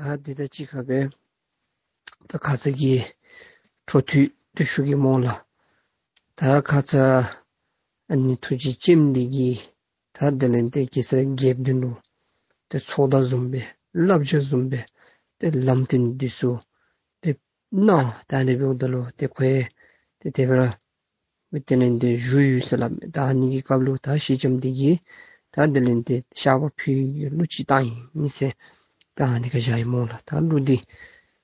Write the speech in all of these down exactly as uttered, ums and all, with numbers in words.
ཨ་དེ་དང་གཅིག་ཁར་སྦེ་ད་ཁ་ཙ་གི་འཕྲོ་མཐུད་དེ་ཞུ་གེ་སྨོ་ལགས། ད་ཁ་ཙ་ཨ་ནི་ཐུགས་རྗེ་ཅནམ་འདི་གིས་ད་དེ་ལས་ཏེ་གེ་སར་རྒྱལཔོ་འདི་ལུ་ཏེ་ཚོགས་བདག་བཟུམ་སྦེ་བསླབ་བྱ་བཟུམ་སྦེ་ཏེ་ལམ་སྟོན་འདི་ཚུ་ཏེ་གནང་། ད་ཨ་ནི་འབདཝ་ད་ལུ་ཏེ་ཁོ་ཏེ་དེ་སྦེ་ར་དེ་ལས་ཏེ་བཞུགས་ཡོད་ཟེར་སླབ་མས། ད་ཨ་ནི་གི་སྐབས་ལུ་ད་སེང་ལྕམ་འདི་གིས་ད་དེ་ལས་ཏེ་བཤགས་པ་ཕུལ་གླུ་ཅིག་བཏང་ཡི་ཟེར་ད་ཨ་ནི་ཁར་བཞག་ཡི་སྨོ་ལགས། ད་གླུ་འདི་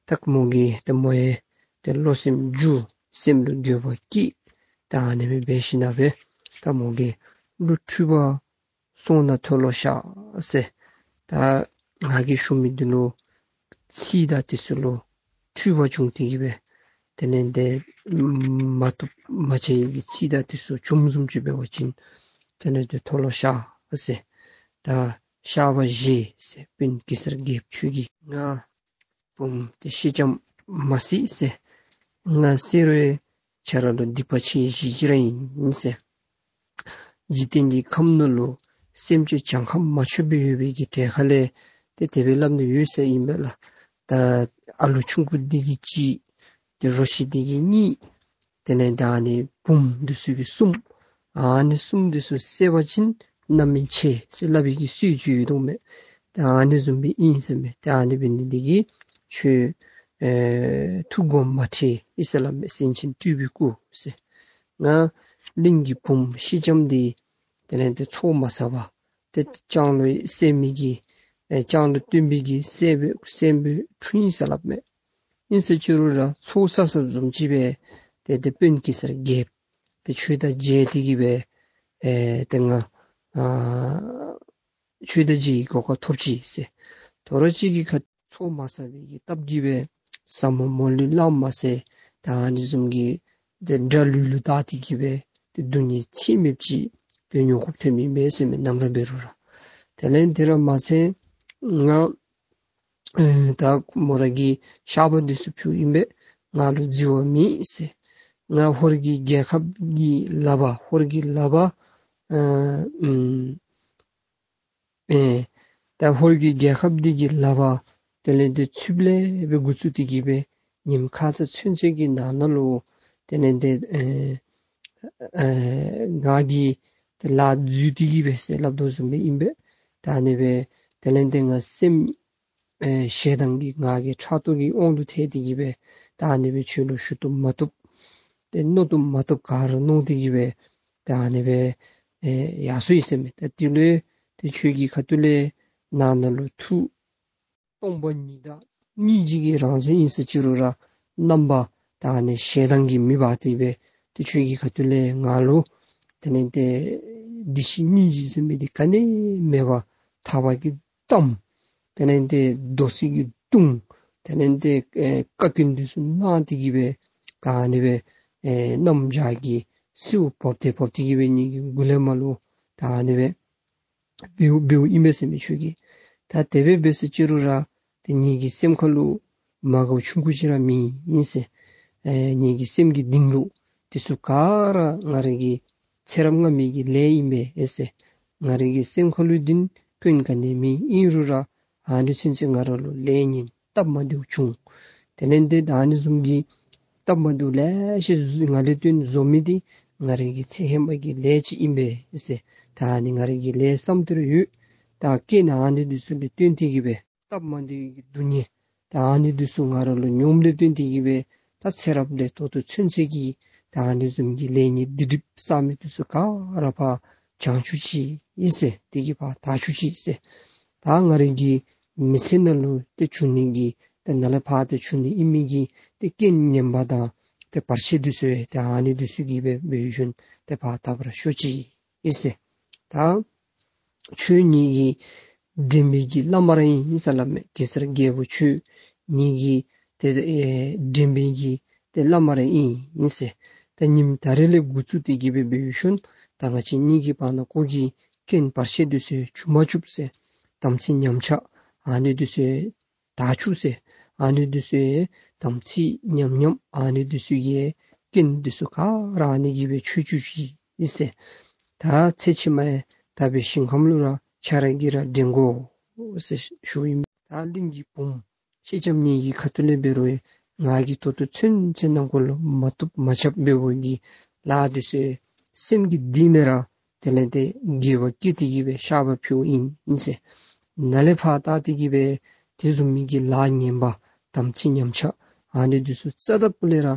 ད་མོ་གིས་ཏེ་མོ་ཡང་ཏེ་བློ་སེམས་འགྱུར། སེམས་ལུ་འགྱོད་པ་སྐྱེས། ད་ཨ་ནི་སྦེ་འབད་ཞིནམ་ལས་ད་མོ་གིས་གླུ་འཁྲུལ་པ་སོང་ན་མཐོལ་ལོ་བཤགས་ཟེར། ད་ང་གིས་ཞུ་མི་འདི་ལུ་ཚིག་དང་དེ་ཚུ་ལུ་འཁྲུལ་པ་བྱུང་སྟེ་གི་སྦེ་དེ་ལས་ཏེ་མ་བཏུབ་མ་བྱས་ཀྱི་ཚིག་དང་དེ་ཚུ་བྱུངམ་བཟུམ་ཅིག་འབད་བ་ཅིན་དེ་ལས་ཏེ་མཐོལ་ལོ་བཤགས་ཟེར། ད་བཤགས་པ་བཞེས་ཟེར། དཔོན་གེ་སར་རྒྱལཔོ་ཁྱོད་ཀྱིས་ང་བུམོ་ཏེ་སེང་ལྕམ་མ་བསད་ཟེར། ང་བསད་རུང་ཁྱེད་ར་ལུ་སྡིག་པ་ཆེ་བཞེས་ཅི་ར་ཨིན་ཟེར། འཇིག་རྟེན་གྱི་ཁམས་ནང་ལུ་སེམས་ཅན་གྱངས་ཁ་མ་ཆོདཔ་སྦེ་ཡོད་པའི་གི་གྲས་ཁ་ལས་ཏེ་དེ་སྦེ་སླབ་ནི་ཡོད་ཟེར་ཨིན་པས་ལགས། ད་ཨ་ལུ་ཆུང་ཀུ་འདི་གིས་གཅིག། ཏེ་རོ་ཁྱི་འདི་གིས་གཉིས། དེ་ལས་ད་ཨ་ནི་བུམོ་འདི་ཚུ་གིས་གསུམ། ཨ་ནི་གསུམ་འདི་ཚུ་བསད་པ་ཅིན་རྣམ་སྨིན་ཆེ་ཟེར་སླབ་པའི་གི་སྲོལ་ཅིག་ཡོད་དོ་མས། ད་ཨ་ནི་བཟུམ་སྦེ་ཨིན་ཟེར་མས། ད་ཨ་ནི་འབད་ནི་འདི་གིས་ཁྱོད་ཨེ་ཐུགས་དགོངས་མ་ཁྲེལ་ཟེར་སླབ་མས། སེང་ཆེན་སྤྲུལ་པའི་སྐུ་ཟེར། ང་གླིང་གི་བུམོ་སེང་ལྕམ་འདི་དེ་ལས་ཏེ་ཚོགས་མ་བསགས་པར་ཏེ་ལྕང་ལོ་བསད་མི་གི་ཨེ་ལྕང་ལོ་བཏོན་པའི་གི་སྲས་སྦེ་སྲས་སྦེ་འཁྲུངས་ཡི་ཟེར་སླབ་མས། ཨིན་ཟེར་ཅི་རུང་ར་ཚོགས་བསགས་བསགསཔ་བཟུམ་ཅིག་སྦེ་ཏེ་ཏེ་དཔོན་གེ་སར་རྒྱལཔོ་ཏེ་ཁྱོད་དང་མཇལ་ཏེ་གི་སྦེ་ཨེ་ཏེ་ང་ཨ་ཁྱོད་དང་མཇལ་བའི་གོ་སྐབས་ཐོབ་ཅི་ཟེར། དོ་རུང་ཅིག་གི་ཁ་ཚོགས་མ་བསགས་པའི་གི་སྟབས་ཀྱིས་སྦེ་ཟབ་མོ་མ་ལུས་ལམ་མ་ཟད་ད་ཨ་ནི་བཟུམ་གྱི་ཏེ་དགྲ་ལུས་ལུ་བདའ་སྟེ་གི་སྦེ་ཏེ་སྡུག་བསྔལ་ཚད་མེདཔ་ཅིག་ཏེ་མྱོང་དགོཔ་ཐོནམ་ཨིན་པས་ཟེར་མས། ནམ་ར་འབད་རུང་ར། དེ་ལས་དེ་ར་མ་ཚད་ང་ཨེ་ད་མོ་ར་གིས་བཤགས་པ་འདི་ཚུ་ཕུལཝ་ཨིན་པས། ང་ལུ་བརྫི་བ་མེད་ཟེར། ང་ཧོར་གྱི་རྒྱལ་ཁབ་ཀྱི་ལག་པར་ཧོར་གྱི་ལག་པར་ཨ་ཨུམ་ཨེ་ད་ཧོར་གྱི་རྒྱལ་ཁབ་འདི་གི་ལག་པར་དེ་ལས་ཏེ་ཚུདཔ་ལས་སྦེ་འགོ་བཙུགས་ཏེ་གི་སྦེ་ཉིནམ་ཁ་ཙ་ཚུན་ཚོད་ཀྱི་ནང་ན་ལུ་དེ་ལས་ཏེ་ཨེ་ཨེ་ང་གིས་ཏེ་ལཱ་འཛོལ་ཏེ་གི་སྦེ་ཟེར་སླབ་དོ་བཟུམ་སྦེ་ཨིན་པས། ད་ཨ་ནི་སྦེ་དེ་ལས་ཏེ་ང་སེམས་ཨེ་ཞེ་སྡང་གི་ང་རྒྱལ་ཕྲག་དོག་གི་དབང་དུ་ཐལ་ཏེ་གི་སྦེ་ད་ཨ་ནི་སྦེ་ཁྱོད་ལུ་ཞུ་བཏུབ་མ་བཏུབ་ཏེ་མནོ་བཏུབ་མ་བཏུབ་ག་ར་མནོ་སྟེ་གི་སྦེ་ད་ཨ་ནི་སྦེ་ཨེ་ཡར་སོ་ཡི་ཟེར་མས། ད་དེ་ལས་ཏེ་ཁྱོད་ཀྱི་ཁ་ཐུག་ལས་ནང་ན་ལུ་ཐུགས་སྟོང་པ་ཉིད་དང་སྙིང་རྗེ་གི་རང་བཞིན་ཨིན་ཟེར་ཅི་རུང་ར་རྣམ་པ་ད་ཨ་ནི་ཞེ་སྡང་གིས་མེ་འབར་ཏེ་སྦེ་ཏེ་ཁྱོད་ཀྱི་ཁ་ཐུག་ལས་ང་ལུ་དེ་ལས་ཏེ་འདི་ཕྱི་སྙིང་རྗེ་ཟེར་མི་འདི་ག་ནི་མེད་པར་ཐག་པ་གིས་བསྡམས། དེ་ལས་ཏེ་རྡོ་སེག་གིས་བརྡུང་། དེ་ལས་ཏེ་ཨེ་བཀའ་བཀྱོན་འདི་ཚུ་གནང་སྟེ་གི་སྦེ་ད་ཨ་ནི་སྦེ་ཨེ་གནམ་བྱཱར་གྱི་སེརཝ་བབས་ཏེ་བབས་ཏེ་གི་སྦེ་ངེ་གི་མགུ་ལས་མར་ལུ་ད་ཨ་ནི་སྦེ་འབདཝ་འབདཝ་ཨིན་མས་ཟེར་མས་ཁྱོད་ཀྱིས། ད་དེ་སྦེ་འབད་ཟེར་ཅི་རུང་ར་ཏེ་ངེ་གི་སེམས་ཁ་ལུ་མ་དགའཝ་ཆུང་ཀུ་ཅིག་ར་མེད་ཨིན་ཟེར། ཨེ་ངེ་གི་སེམས་ཀྱི་གཏིང་ལུ་དེ་ཚུ་ག་ར་ང་རའི་གི་ཚེ་རབས་སྔ་མའི་གི་ལས་ཨིན་པས་ཨེ་ཟེར། ང་རའི་གི་སེམས་ཁ་ལུ་འདི་སྐྱོན་ག་ནི་མེད། ཨིན་རུང་ར་ཨ་ནི་ཚུན་ཚོད་ང་ར་ལུ་ལས་ངན་སྟབས་མ་བདེཝ་བྱུང་། དེ་ལས་ཏེ་ད་ཨ་ནི་བཟུམ་གྱི་སྟབས་མ་བདེཝ་ལེ་ཤ་ང་ལས་བརྟེན་བཟོ་མི་འདི་ང་རའི་གི་ཚེ་ཧེ་མ་གི་ལས་ཅིག་ཨིན་པས་ཟེར། ད་ཨ་ནི་ང་རའི་གི་ལས་བསམ་དེ་ར་ཡོད། ད་རྐྱེན་ཨ་ནི་འདི་ཚུ་ལས་བརྟེན་ཏེ་གི་སྦེ་སྟབས་མ་བདེ་བའི་གི་སྡུག་བསྔལ་ད་ཨ་ནི་འདི་ཚུ་ང་ར་ལུ་མྱོངམ་ལས་བརྟེན་ཏེ་གི་སྦེ་ད་ཚེ་རབས་ལས་ད་ལྟོ་ཚུན་ཚོད་ཀྱི་ད་ཨ་ནི་བཟུམ་གྱི་ལས་ངན་སྡིག་སྒྲིབ་བསགས་མི་འདི་ཚུ་ག་ར་ཕར་བྱང་བཅུག་ཅིག་ཨིན་ཟེར། དེ་གིས་ཕར་དག་བཅུག་ཅིག་ཟེར། ད་ང་རའི་གི་མི་ཚེ་ནང་ལུ་ཏེ་བྱུང་ནི་གི་ཏེ་ནཱ་ལས་ཕར་ཏེ་བྱུང་ནི་ཨིན་མི་གི་ཏེ་རྐྱེན་ངན་པ་དང་ཏེ་བར་ཆད་འདི་ཚུ་ཡང་ཏེ་ཨ་ནི་འདི་ཚུ་གིས་སྦེ་འབད་ཞིནམ་ཏེ་ཕར་དག་པར་ཤོག་ཅིག་ཨིན་ཟེར། ད་ཁྱོད་ངེ་གི་འདྲེན་པའི་གི་བླ་མ་ར་ཨིན་ཟེར་སླབ་མས། གེ་སར་རྒྱལ་པོ་ཁྱོད་ངེ་གི་ཏེ་ཨེ་འདྲེན་པའི་གི་ཏེ་བླ་མ་ར་ཨིན་ཨིན་ཟེར། ད་ཉིནམ་ད་རེས་ལས་འགོ་བཙུགས་ཏེ་གི་སྦེ་འབད་ཞིནམ་ད་ང་བཅས་གཉིས་ཀྱི་བར་ན་ཀོ་གི་རྐྱེན་བར་ཆད་འདི་ཚུ་བྱུང་མ་བཅུག་ཟེར། དམ་ཚིག་ཉམས་ཆག་ཨ་ནི་འདི་ཚུ་དག་བཅུག་ཟེར། ཨ་ནི་འདི་ཚུ་དམ་ཚིག་ཉམས་ཉམས་ཨ་ནི་འདི་ཚུ་གི་རྐྱེན་འདི་ཚུ་ག་ར་ཨ་ནི་གིས་སྦེ་ཆོད་བཅུག་ཅིག་ཨིན་ཟེར། ད་ཚེ་ཕྱི་མ་ཡང་དག་པའི་ཞིང་ཁམས་ལུ་ར་ཁྱོད་ར་གིས་ར་འདྲེན་དགོ་ཟེར་ཞུཝ་ཨིན། ད་གླིང་གི་བུམོ་ སེང་ལྕམ་ངེ་གི་ཁ་ཐུག་ལས་འབད་རུང་ང་གིས་ད་ལྟོ་ཚུན་ཚོད་ནང་འཁོད་ལུ་མ་བཏུབ་མ་ཁྱབ་འབད་བའི་གི་ལཱ་འདི་ཚུ་སེམས་ཀྱི་གཏིང་ལས་ར་དེ་ལས་ཏེ་འགྱོད་པ་སྐྱེས་ཏེ་གི་སྦེ་བཤགས་པ་ཕུལཝ་ཨིན་ཨིན་ཟེར། ནཱ་ལས་ཕར་ད་ཏེ་གི་སྦེ་དེ་བཟུམ་མའི་གི་ལཱ་ངན་པ་དམ་ཚིག་ཉམས་ཆག་ཨ་ནི་འདི་ཚུ་རྩ་དང་སྤུ་ལས་ར་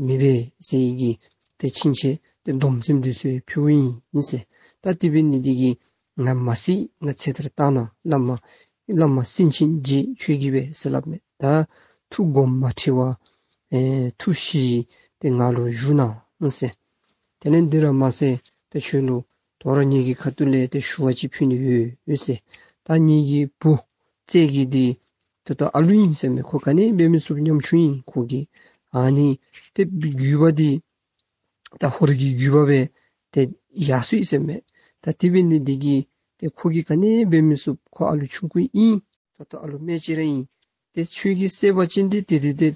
མི་འབད་ཟེར་གྱི་ཏེ་ཕྱིན་ཆད་ཏེ་སྡོམ་སེམས་འདི་ཚུ་ཕུལཝ་ཨིན་ཨིན་ཟེར། ད་དེ་འབད་ནི་འདི་གིས་ང་མ་གསད། ང་ཚེ་ཐར་བཏང་གནང་། བླ་མ་བླ་མ་སེང་ཆེན་རྗེ་ཁྱོད་ཀྱིས་འབད་ཟེར་སླབ་མས། ད་ཐུགས་དགོངས་མ་ཁྲེལ་བར་ཨེ་ཐུགས་ཞི་སྟེ་ང་ལུ་བཞུགས་གནང་ཟེར། དེ་ལས་འདི་ར་མ་ཚད་ཏེ་ཁྱོད་ལུ་དོ་རུང་ངེ་གི་ཁ་ཐུག་ལས་ཏེ་ཞུ་བ་ཅིག་ཕུལ་ནི་ཡོད་ཟེར། ད་ངེ་གི་བུ་བཙས་ཀྱི་འདི་ད་ལྟོ་ཨ་ལུ་ཨིན་ཟེར་མས། ཁོ་ག་ནི་འབད་མི་ཚུགས་ཉམ་ཆུང་ཨིན་ཁོ་གིས། ཨ་ནི་ཏེ་རྒྱུད་པ་འདི་ད་ཧོར་གྱི་རྒྱུད་པ་སྦེ་ཏེ་ཡར་སོ་ཡི་ཟེར་མས། ད་དེ་འབད་ནི་འདི་གིས་ཏེ་ཁོ་གིས་ག་ནི་འབད་མི་ཚུགས། ཁོ་ཨ་ལུ་ཆུང་ཀུ་ཨིན། ད་ལྟོ་ཨ་ལུ་སྨད་ཅིག་ར་ཨིན། ཏེ་ཁྱོད་ཀྱིས་བསད་པ་ཅིན་ཏེ་ཏེ་ཏེ་ཏེ་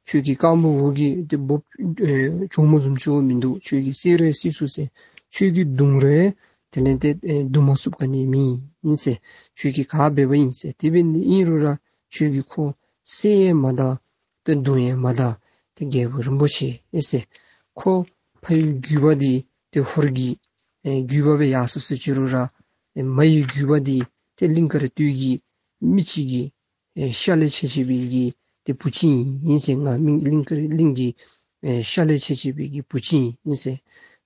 ཁྱོད་ཀྱི་རྐངམ་འོག་གི་ཏེ་འབོབ་ཨེ་གྱོགམོ་བཟུམ་ཅིག་མིན་འདུག། ཁྱོད་ཀྱིས་བསད་རུང་བསད་ཚུགས་ཟེར། ཁྱོད་ཀྱིས་བརྡུང་རུང་དེ་ལས་ཏེ་ཨེ་བརྡུང་མ་ཚུགསཔ་ག་ནི་མེད་ཨིན་ཟེར། ཁྱོད་ཀྱིས་ག་འབད་བ་ཨིན་ཟེར། དེ་འབད་ནི་ཨིན་རུང་ར་ཁྱོད་ཀྱིས་ཁོ་བསད་ཡང་མ་ད་ཏེ་བརྡུང་ཡང་མ་ད། ཏེ་རྒྱལ་པོ་རིན་པོ་ཆེ་ཨིན་ཟེར། ཁོ་ཕ་ཡི་རྒྱུད་པ་འདི་ཏེ་ཧོར་གྱི་ཨེ་རྒྱུད་པ་སྦེ་ཡར་སོ་སོ་ཅིག་རུང་ར་ཨེ་མ་ཡི་རྒྱུད་པ་འདི་ཏེ་གླིང་དཀར་སྟོད་ཀྱི་མི་ཅིག་གི་ཨེ་ཤ་ལས་ཆད་ཆད་པའི་གི་ཏེ་བུ་ཅིག་ཨིན་ཟེར། ང་མི་གླིང་དཀར་གླིང་གི་ཨེ་ཤ་ལས་ཆད་ཆད་པའི་གི་བུ་ཅིག་ཨིན་ཟེར།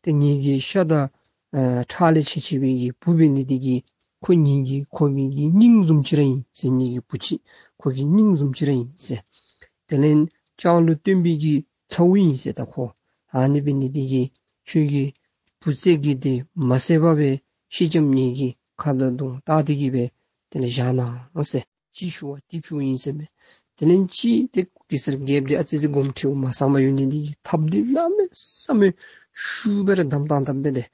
ཏེ་ངེ་གི་ཤ་དང་ཨེ་ཁྲག་ལས་ཆད་ཆད་པའི་གི་བུ་འབད་ནི་འདི་གིས་ཁོ་ངེ་གི་ཁོ་མི་གི་སྙིང་བཟུམ་ཅིག་ར་ཨིན་ཟེར། ངེ་གི་བུ་ཅིག་ཁོ་གི་སྙིང་བཟུམ་ཅིག་ར་ཨིན་ཟེར། དེ་ལས་ལྕང་ལུ་སྟོན་པའི་གི་ཚ་བོ་ཨིན་ཟེར། ད་ཁོ་ཨ་ནི་འབད་ནི་འདི་གིས་ཁྱོད་ཀྱི་བུ་བཙས་ཀྱི་འདི་མ་བསད་པར་སྦེ་སེང་ལྕམ་ངེ་གི་ཁ་དང་གདོང་བལྟ་སྟེ་གི་སྦེ་དེ་ལས་བཞག་གནང་ཟེར། ཅིག་ཞུ་བ་འདི་ཕུལཝ་ཨིན་ཟེར་མས། དེ་ལས་ཅིག་ཏེ་གེ་སར་རྒྱལཔོ་འདི་ཨ་ཙི་ཅིག་དགོངསམ་ཁྲེལཝ་མ་སངས་པར་ཡོད་ནི་འདི་གིས་ཐགཔ་འདི་གནམ་མེད་ས་མེད་ཤུགས་སྦེ་ར་བསྡམ་བཏང་བཏངམ་སྦེ་ཏེ་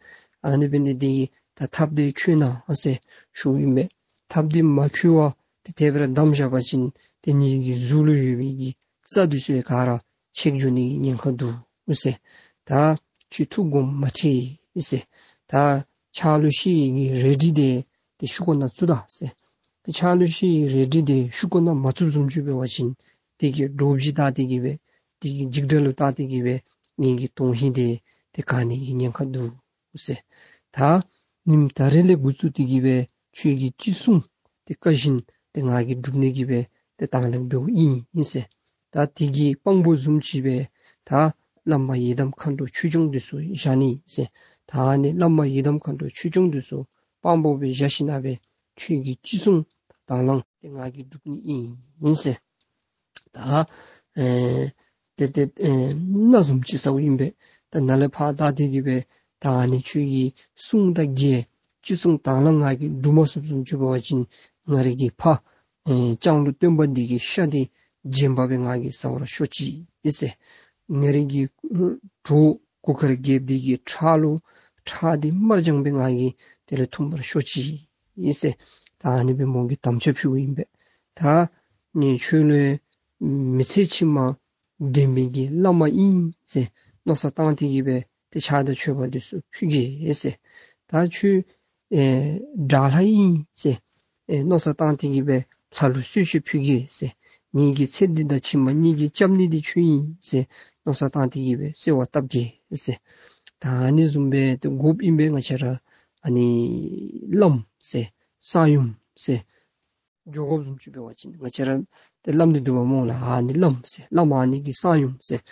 ཨ་ནི་འབད་ནི་འདི་གིས་ད་ཐགཔ་འདི་འཁྱོལ་གནང་ཟེར་ཞུཝ་ཨིན་པས། ཐགཔ་འདི་མ་འཁྱོལ་བར་ཏེ་དེ་སྦེ་ར་བསྡམས་བཞག་པ་ཅིན་ཏེ་ངེ་གི་གཟུགས་ལུ་ཡོད་པའི་གི་རྩ་འདི་ཚུ་ག་ར་ཆད་འགྱོ་ནི་གི་ཉེན་ཁ་འདུག་ཟེར། ད་ཁྱོད་ཐུགས་དགོངསམ་མ་ཁྲེལ་ཟེར། ད་ཕྱག་ལུ་ཤེས་ཡི་གི་རལ་གྲི་འདི་ཏེ་ཤུགས་ཁོ་ན་བཙུགས་ད་ཟེར། ཏེ་ཕྱག་ལུ་ཤེས་ཡི་རལ་གྲི་འདི་ཤུགས་ཁོ་ན་མ་བཙུགསཔ་བཟུམ་ཅིག་འབད་བ་ཅིན་དེ་གི་འདྲོག་བྱེལ་བལྟ་སྟེ་གི་སྦེ་དེ་གི་འཇིགས་སྐྲག་ལུ་བལྟ་སྟེ་གི་སྦེ་ངེ་གི་དོན་ཧིང་འདི་ཏེ་ག་ནི་གི་ཉེན་ཁ་འདུག་ཟེར། ད་ཉིནམ་ད་རིས་ལས་འགོ་བཙུགས་ཏེ་གི་སྦེ་ཁྱོད་ཀྱི་ཅི་གསུང་ཏེ་བཀའ་བཞིན་ཏེ་ང་གིས་སྒྲུབ་ནི་གི་སྦེ་ཏེ་དང་ལེན་འབདཝ་ཨིན་ཨིན་ཟེར། ད་དེ་གི་དཔང་པོ་བཟུམ་ཅིག་སྦེ་ད་བླ་མ་ཡི་དམ་མཁའ་འགྲོ་ཆོས་སྐྱོང་འདི་ཚུ་བཞག་ནི་ཨིན་ཟེར། ད་ཨ་ནི་བླ་མ་ཡི་དམ་མཁའ་འགྲོ་ཆོས་སྐྱོང་འདི་ཚུ་དཔང་པོ་སྦེ་བཞག་ཞིནམ་ལས་ཁྱོད་ཀྱི་ཅི་གསུང་དང་བླངས་ཏེ་ང་གིས་སྒྲུབ་ནི་ཨིན་ཨིན་ཟེར། ད་ཨེ་ཏེ་ཏེ་ཨེ་མནའ་བཟུམ་ཅིག་བཟའཝ་ཨིན་པས། ད་ནཱ་ལས་ཕར་ད་དེ་གི་སྦེ་ད་ཨ་ནི་ཁྱོད་ཀྱི་གསུང་དང་འགལ་ཅི་གསུང་དང་བླངས་ང་གིས་སྒྲུབ་མ་ཚུགསཔ་བཟུམ་ཅིག་འབད་བ་ཅིན་ང་རའི་གི་ཕ་ཨེ་ལྕང་ལུ་སྟོན་པ་འདི་གི་ཤ་འདི་རྗེན་པ་སྦེ་ང་གིས་བཟའ་བར་ཤོག་ཅིག་ཨིན་ཟེར། ང་རའི་གི་གྲོགས་གུར་དཀར་རྒྱལཔོ་འདི་གི་ཁྲག་ལུ་ཁྲག་འདི་དམར་ལྗང་སྦེ་ང་གིས་དེ་ལས་འཐུང་བར་ཤོག་ཅིག་ཨིན་ཟེར། ད་ཨ་ནི་སྦེ་མོ་གིས་དམ་བཅའ་ཕུལཝ་ཨིན་པས། ད་ངེ་ཁྱོད་ལུ་མི་ཚེ་ཕྱི་མ་བདེན་པའི་གི་བླ་མ་ཨིན་ཟེར་མནོ་བསམ་བཏང་སྟེ་གི་སྦེ་ཏེ་ཕྱག་དང་མཆོད་པ་འདི་ཚུ་ཕུལ་གེ་ཟེར། ད་ཁྱོད་ཨེ་དགྲ་ལྷ་ཨིན་ཟེར་ཨེ་མནོ་བསམ་བཏང་སྟེ་གི་སྦེ་ལྷ་ལུ་གསོལ་མཆོད་ཕུལ་གེ་ཟེར། ངེ་གི་ཚེ་འདི་དང་ཕྱི་མ་ངེ་གི་སྐྱབས་གནས་འདི་ཁྱོད་ཨིན་ཟེར་མནོ་བསམ་བཏང་སྟེ་གི་སྦེ་གསོལ་བ་བཏབ་གེ་ཟེར། ད་ཨ་ནི་བཟུམ་སྦེ་ཏེ་དགོཔ་ཨིན་པས། ང་བཅས་ར་ཨ་ནི་བླམ་ཟེར་གསང་ཡུམ་ཟེར་འགྱོ་དགོཔ་བཟུམ་ཅིག་འབད་བ་ཅིན་ང་བཅས་ར་ཏེ་བླམ་འདི་འདུག་པ་སྨོ་ལགས། ཨ་ནི་བླམ་ཟེར་བླམ་ཨ་ནི་གི་གསང་ཡུམ་ཟེར།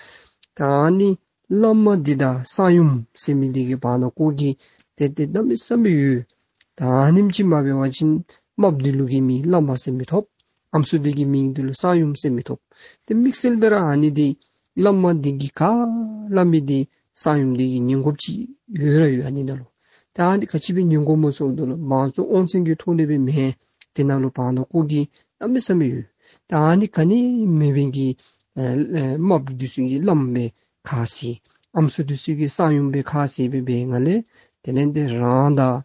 ད་ཨ་ནི་བླ་མ་འདི་དང་གསང་ཡུམ་ཟེར་མི་འདི་གི་བར་ན་ཁོ་གི་ཏེ་ཏེ་གནམ་མེད་ས་མེད་ཡོད། ད་ཨ་ནེམ་ཅིག་མ་འབད་བ་ཅིན་རྨགཔ་འདི་ལུ་གི་མིང་བླ་མ་ཟེར་མི་ཐོབ། ཨམ་སྲུ་འདི་གི་མིང་འདི་ལུ་གསང་ཡུམ་ཟེར་མི་ཐོབ། ཏེ་དམིགས་བསལ་སྦེ་ར་ཨ་ནི་འདི་བླ་མ་འདི་གིས་ག་སླབ་མི་འདི་གསང་ཡུམ་འདི་གིས་ཉན་དགོཔ་ཅིག་ཡོད་ར་ཡོད། ཨ་ནི་ནང་ལུ་ད་ཨ་ནི་ག་ཅི་སྦེ་ཉན་དགོཔ་སྨོ་ཟེརཝ་ད་ལུ་མང་གཙོ་དབང་བཙན་གྱི་ཐོག་ལས་སྦེ་མེན། དེ་ནང་ལུ་བར་ན་ཁོ་གི་གནམ་མེད་ས་མེད་ཡོད། ད་ཨ་ནི་ག་ནི་མེད་པའི་གི་ཨེ་ཨེ་རྨགཔ་འདི་ཚུ་གིས་བླམ་སྦེ་ཁ་བཟེད། ཨམ་སྲུ་འདི་ཚུ་གིས་གསང་ཡུམ་སྦེ་ཁ་བཟེད་སྦེ་འབད་ནི་ལས་དེ་ལས་ཏེ་རང་དང་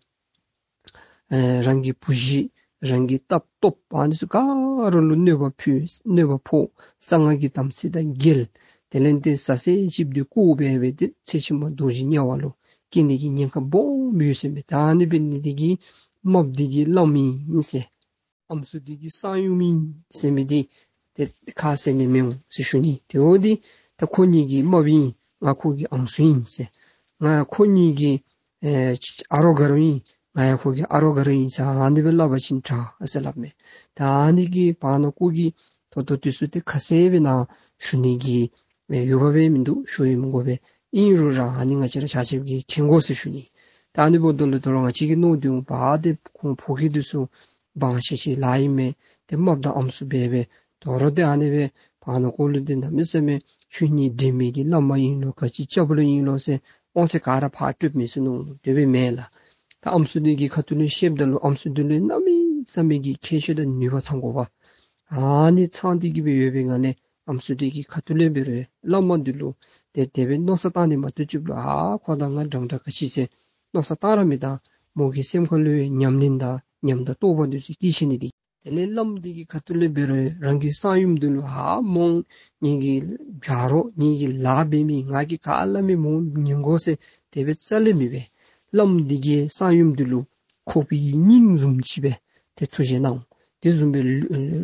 ཨེ་རང་གི་བུ་གཞི་རང་གི་ལྟག་ལྟོབ་ཨ་ནི་ཚུ་ག་ར་ལུ་གནོད་པ་ཕོག། གནོད་པ་ཕོག། གསང་སྔགས་ཀྱི་དམ་ཚིག་དང་འགལ། དེ་ལས་ཏེ་ཟ་ཟས་ཅིག་འདི་བཀོ་སྦེ་སྦེ་ཏེ་ཚེ་ཕྱི་མ་རྡོ་རྗེ་དམྱལ་བ་ལུ་སྐྱེ་ནི་གི་ཉེན་ཁ་སྦོམ་ཡོད་ཟེར་མས། ད་ཨ་ནི་འབད་ནི་འདི་གིས་རྨགཔ་འདི་གིས་བླམ་ཨིན་ཟེར་ཨམ་སྲུ་འདི་གིས་གསང་ཡུམ་ཨིན་ཟེར་མི་འདི་ ཏེ་ཁ་བཟེད་ནི་མི་འོང་ཟེར་ཞུ་ནི། ཏེ་འོ་འདི་ད་ཁོ་གཉིས་ཀྱི་རྨགཔ་ཨིན། ང་ཁོ་གི་ཨམ་སྲུ་ཨིན་ཟེར། ང་ཁོ་གཉིས་ཀྱི་ཨེ་ཨ་རོགས་དགའ་རོགས་ཨིན། ང་ཡང་ཁོ་གི་ཨ་རོགས་དགའ་རོགས་ཨིན་ཟེར་ཨ་ནི་སྦེ་སླབ་པ་ཅིན་དྲག་ཟེར་སླབ་མས། ད་ཨ་ནི་གི་བར་ན་ཁོ་གིས་ད་ལྟོ་དུས་ཚོད་འདི་ཁ་གསལ་སྦེ་ནཱ་ཞུ་ནི་གི་ཨེ་ཡོདཔ་སྦེ་མིན་འདུག། ཞུ་ཡང་མི་དགོ་པས། ཨིན་རུང་ར་ཨ་ནི་ང་བཅས་ར་ཆ་ཁྱབ་ཀྱིས་མཁྱེན་དགོ་ཟེར་ཞུ་ནི། ད་ཨ་ནི་འབདཝ་ད་ལུ་ད་རུང་ང་བཅས་ཀྱིས་མནོ་དོ་བ་ཏེ་ཁོང་ཕོ་སྐྱེས་འདི་ཚུ་དབང་ཤེད་ཅིག་ལཱ་ཨིན་མས། ཏེ་རྨགཔ་དང་ཨམ་སྲུ་འབད་སྦེ་དོ་རུང་ཏེ་ཨ་ནི་སྦེ་བར་ན་ཁོ་ལུ་ཏེ་གནམ་མེད་ས་མེད་ཁྱོད་གཉིས་འདྲེས་མའི་གི་བླ་མ་ཨིན་ལོ་ག་ཅི་སྐྱབས་ལུ་ཨིན་ལོ་ཟེར་དབང་ཚད་ག་ར་ཕར་སྤྲོད་མི་ཚུགས་ནུག། དེ་སྦེ་མེན་ལགས། ད་ཨམ་སྲུ་འདི་གི་ཁ་ཐུག་ལས་བཤདཔ་ད་ལུ་ཨམ་སྲུ་འདི་ལུ་གནམ་མེད་ས་མེད་ཀྱི་ཁྱད་ཆོས་དང་ནུས་པ་ཚང་དགོ་པས། ཨ་ནི་ཚང་སྟེ་གི་སྦེ་ཡོད་པའི་ངང་ལས་ཨམ་སྲུ་འདི་གི་ཁ་ཐུག་ལས་འབད་རུང་བླ་མ་འདི་ལུ་ཏེ་དེ་སྦེ་མནོ་བསམ་བཏང་ནི་མ་གཏོགས་ཅིག་ལུ་ཨ་ཁོ་དང་ང་འདྲན་འདྲ་ག་ཅི་ཟེར་མནོ་བསམ་བཏང་ར་མི་བཏང་། མོ་གི་སེམས་ཁ་ལུ་ཡང་ཉམས་ལེན་དང་ཉམས་དང་རྟོགས་པ་འདི་ཚུ་སྐྱེ་ཤེས་ནི་འདི། དེ་ལས་བླམ་འདི་གི་ཁ་ཐུག་ལས་འབད་རུང་རང་གི་གསང་ཡུམ་འདི་ལུ་ཨ་མོ་ངེ་གི་ཇ་རོགས་ངེ་གི་ལཱ་འབད་མི་ང་གིས་ག་སླབ་མི་མོ་ཉན་དགོ་ཟེར་དེ་སྦེ་རྩ་ལས་མི་འབད། བླམ་འདི་གི་གསང་ཡུམ་འདི་ལུ་ཁོག་པའི་སྙིང་བཟུམ་ཅིག་སྦེ་ཏེ་ཐུགས་རྗེ་གནང་། དེ་བཟུམ་སྦེ་ལུ་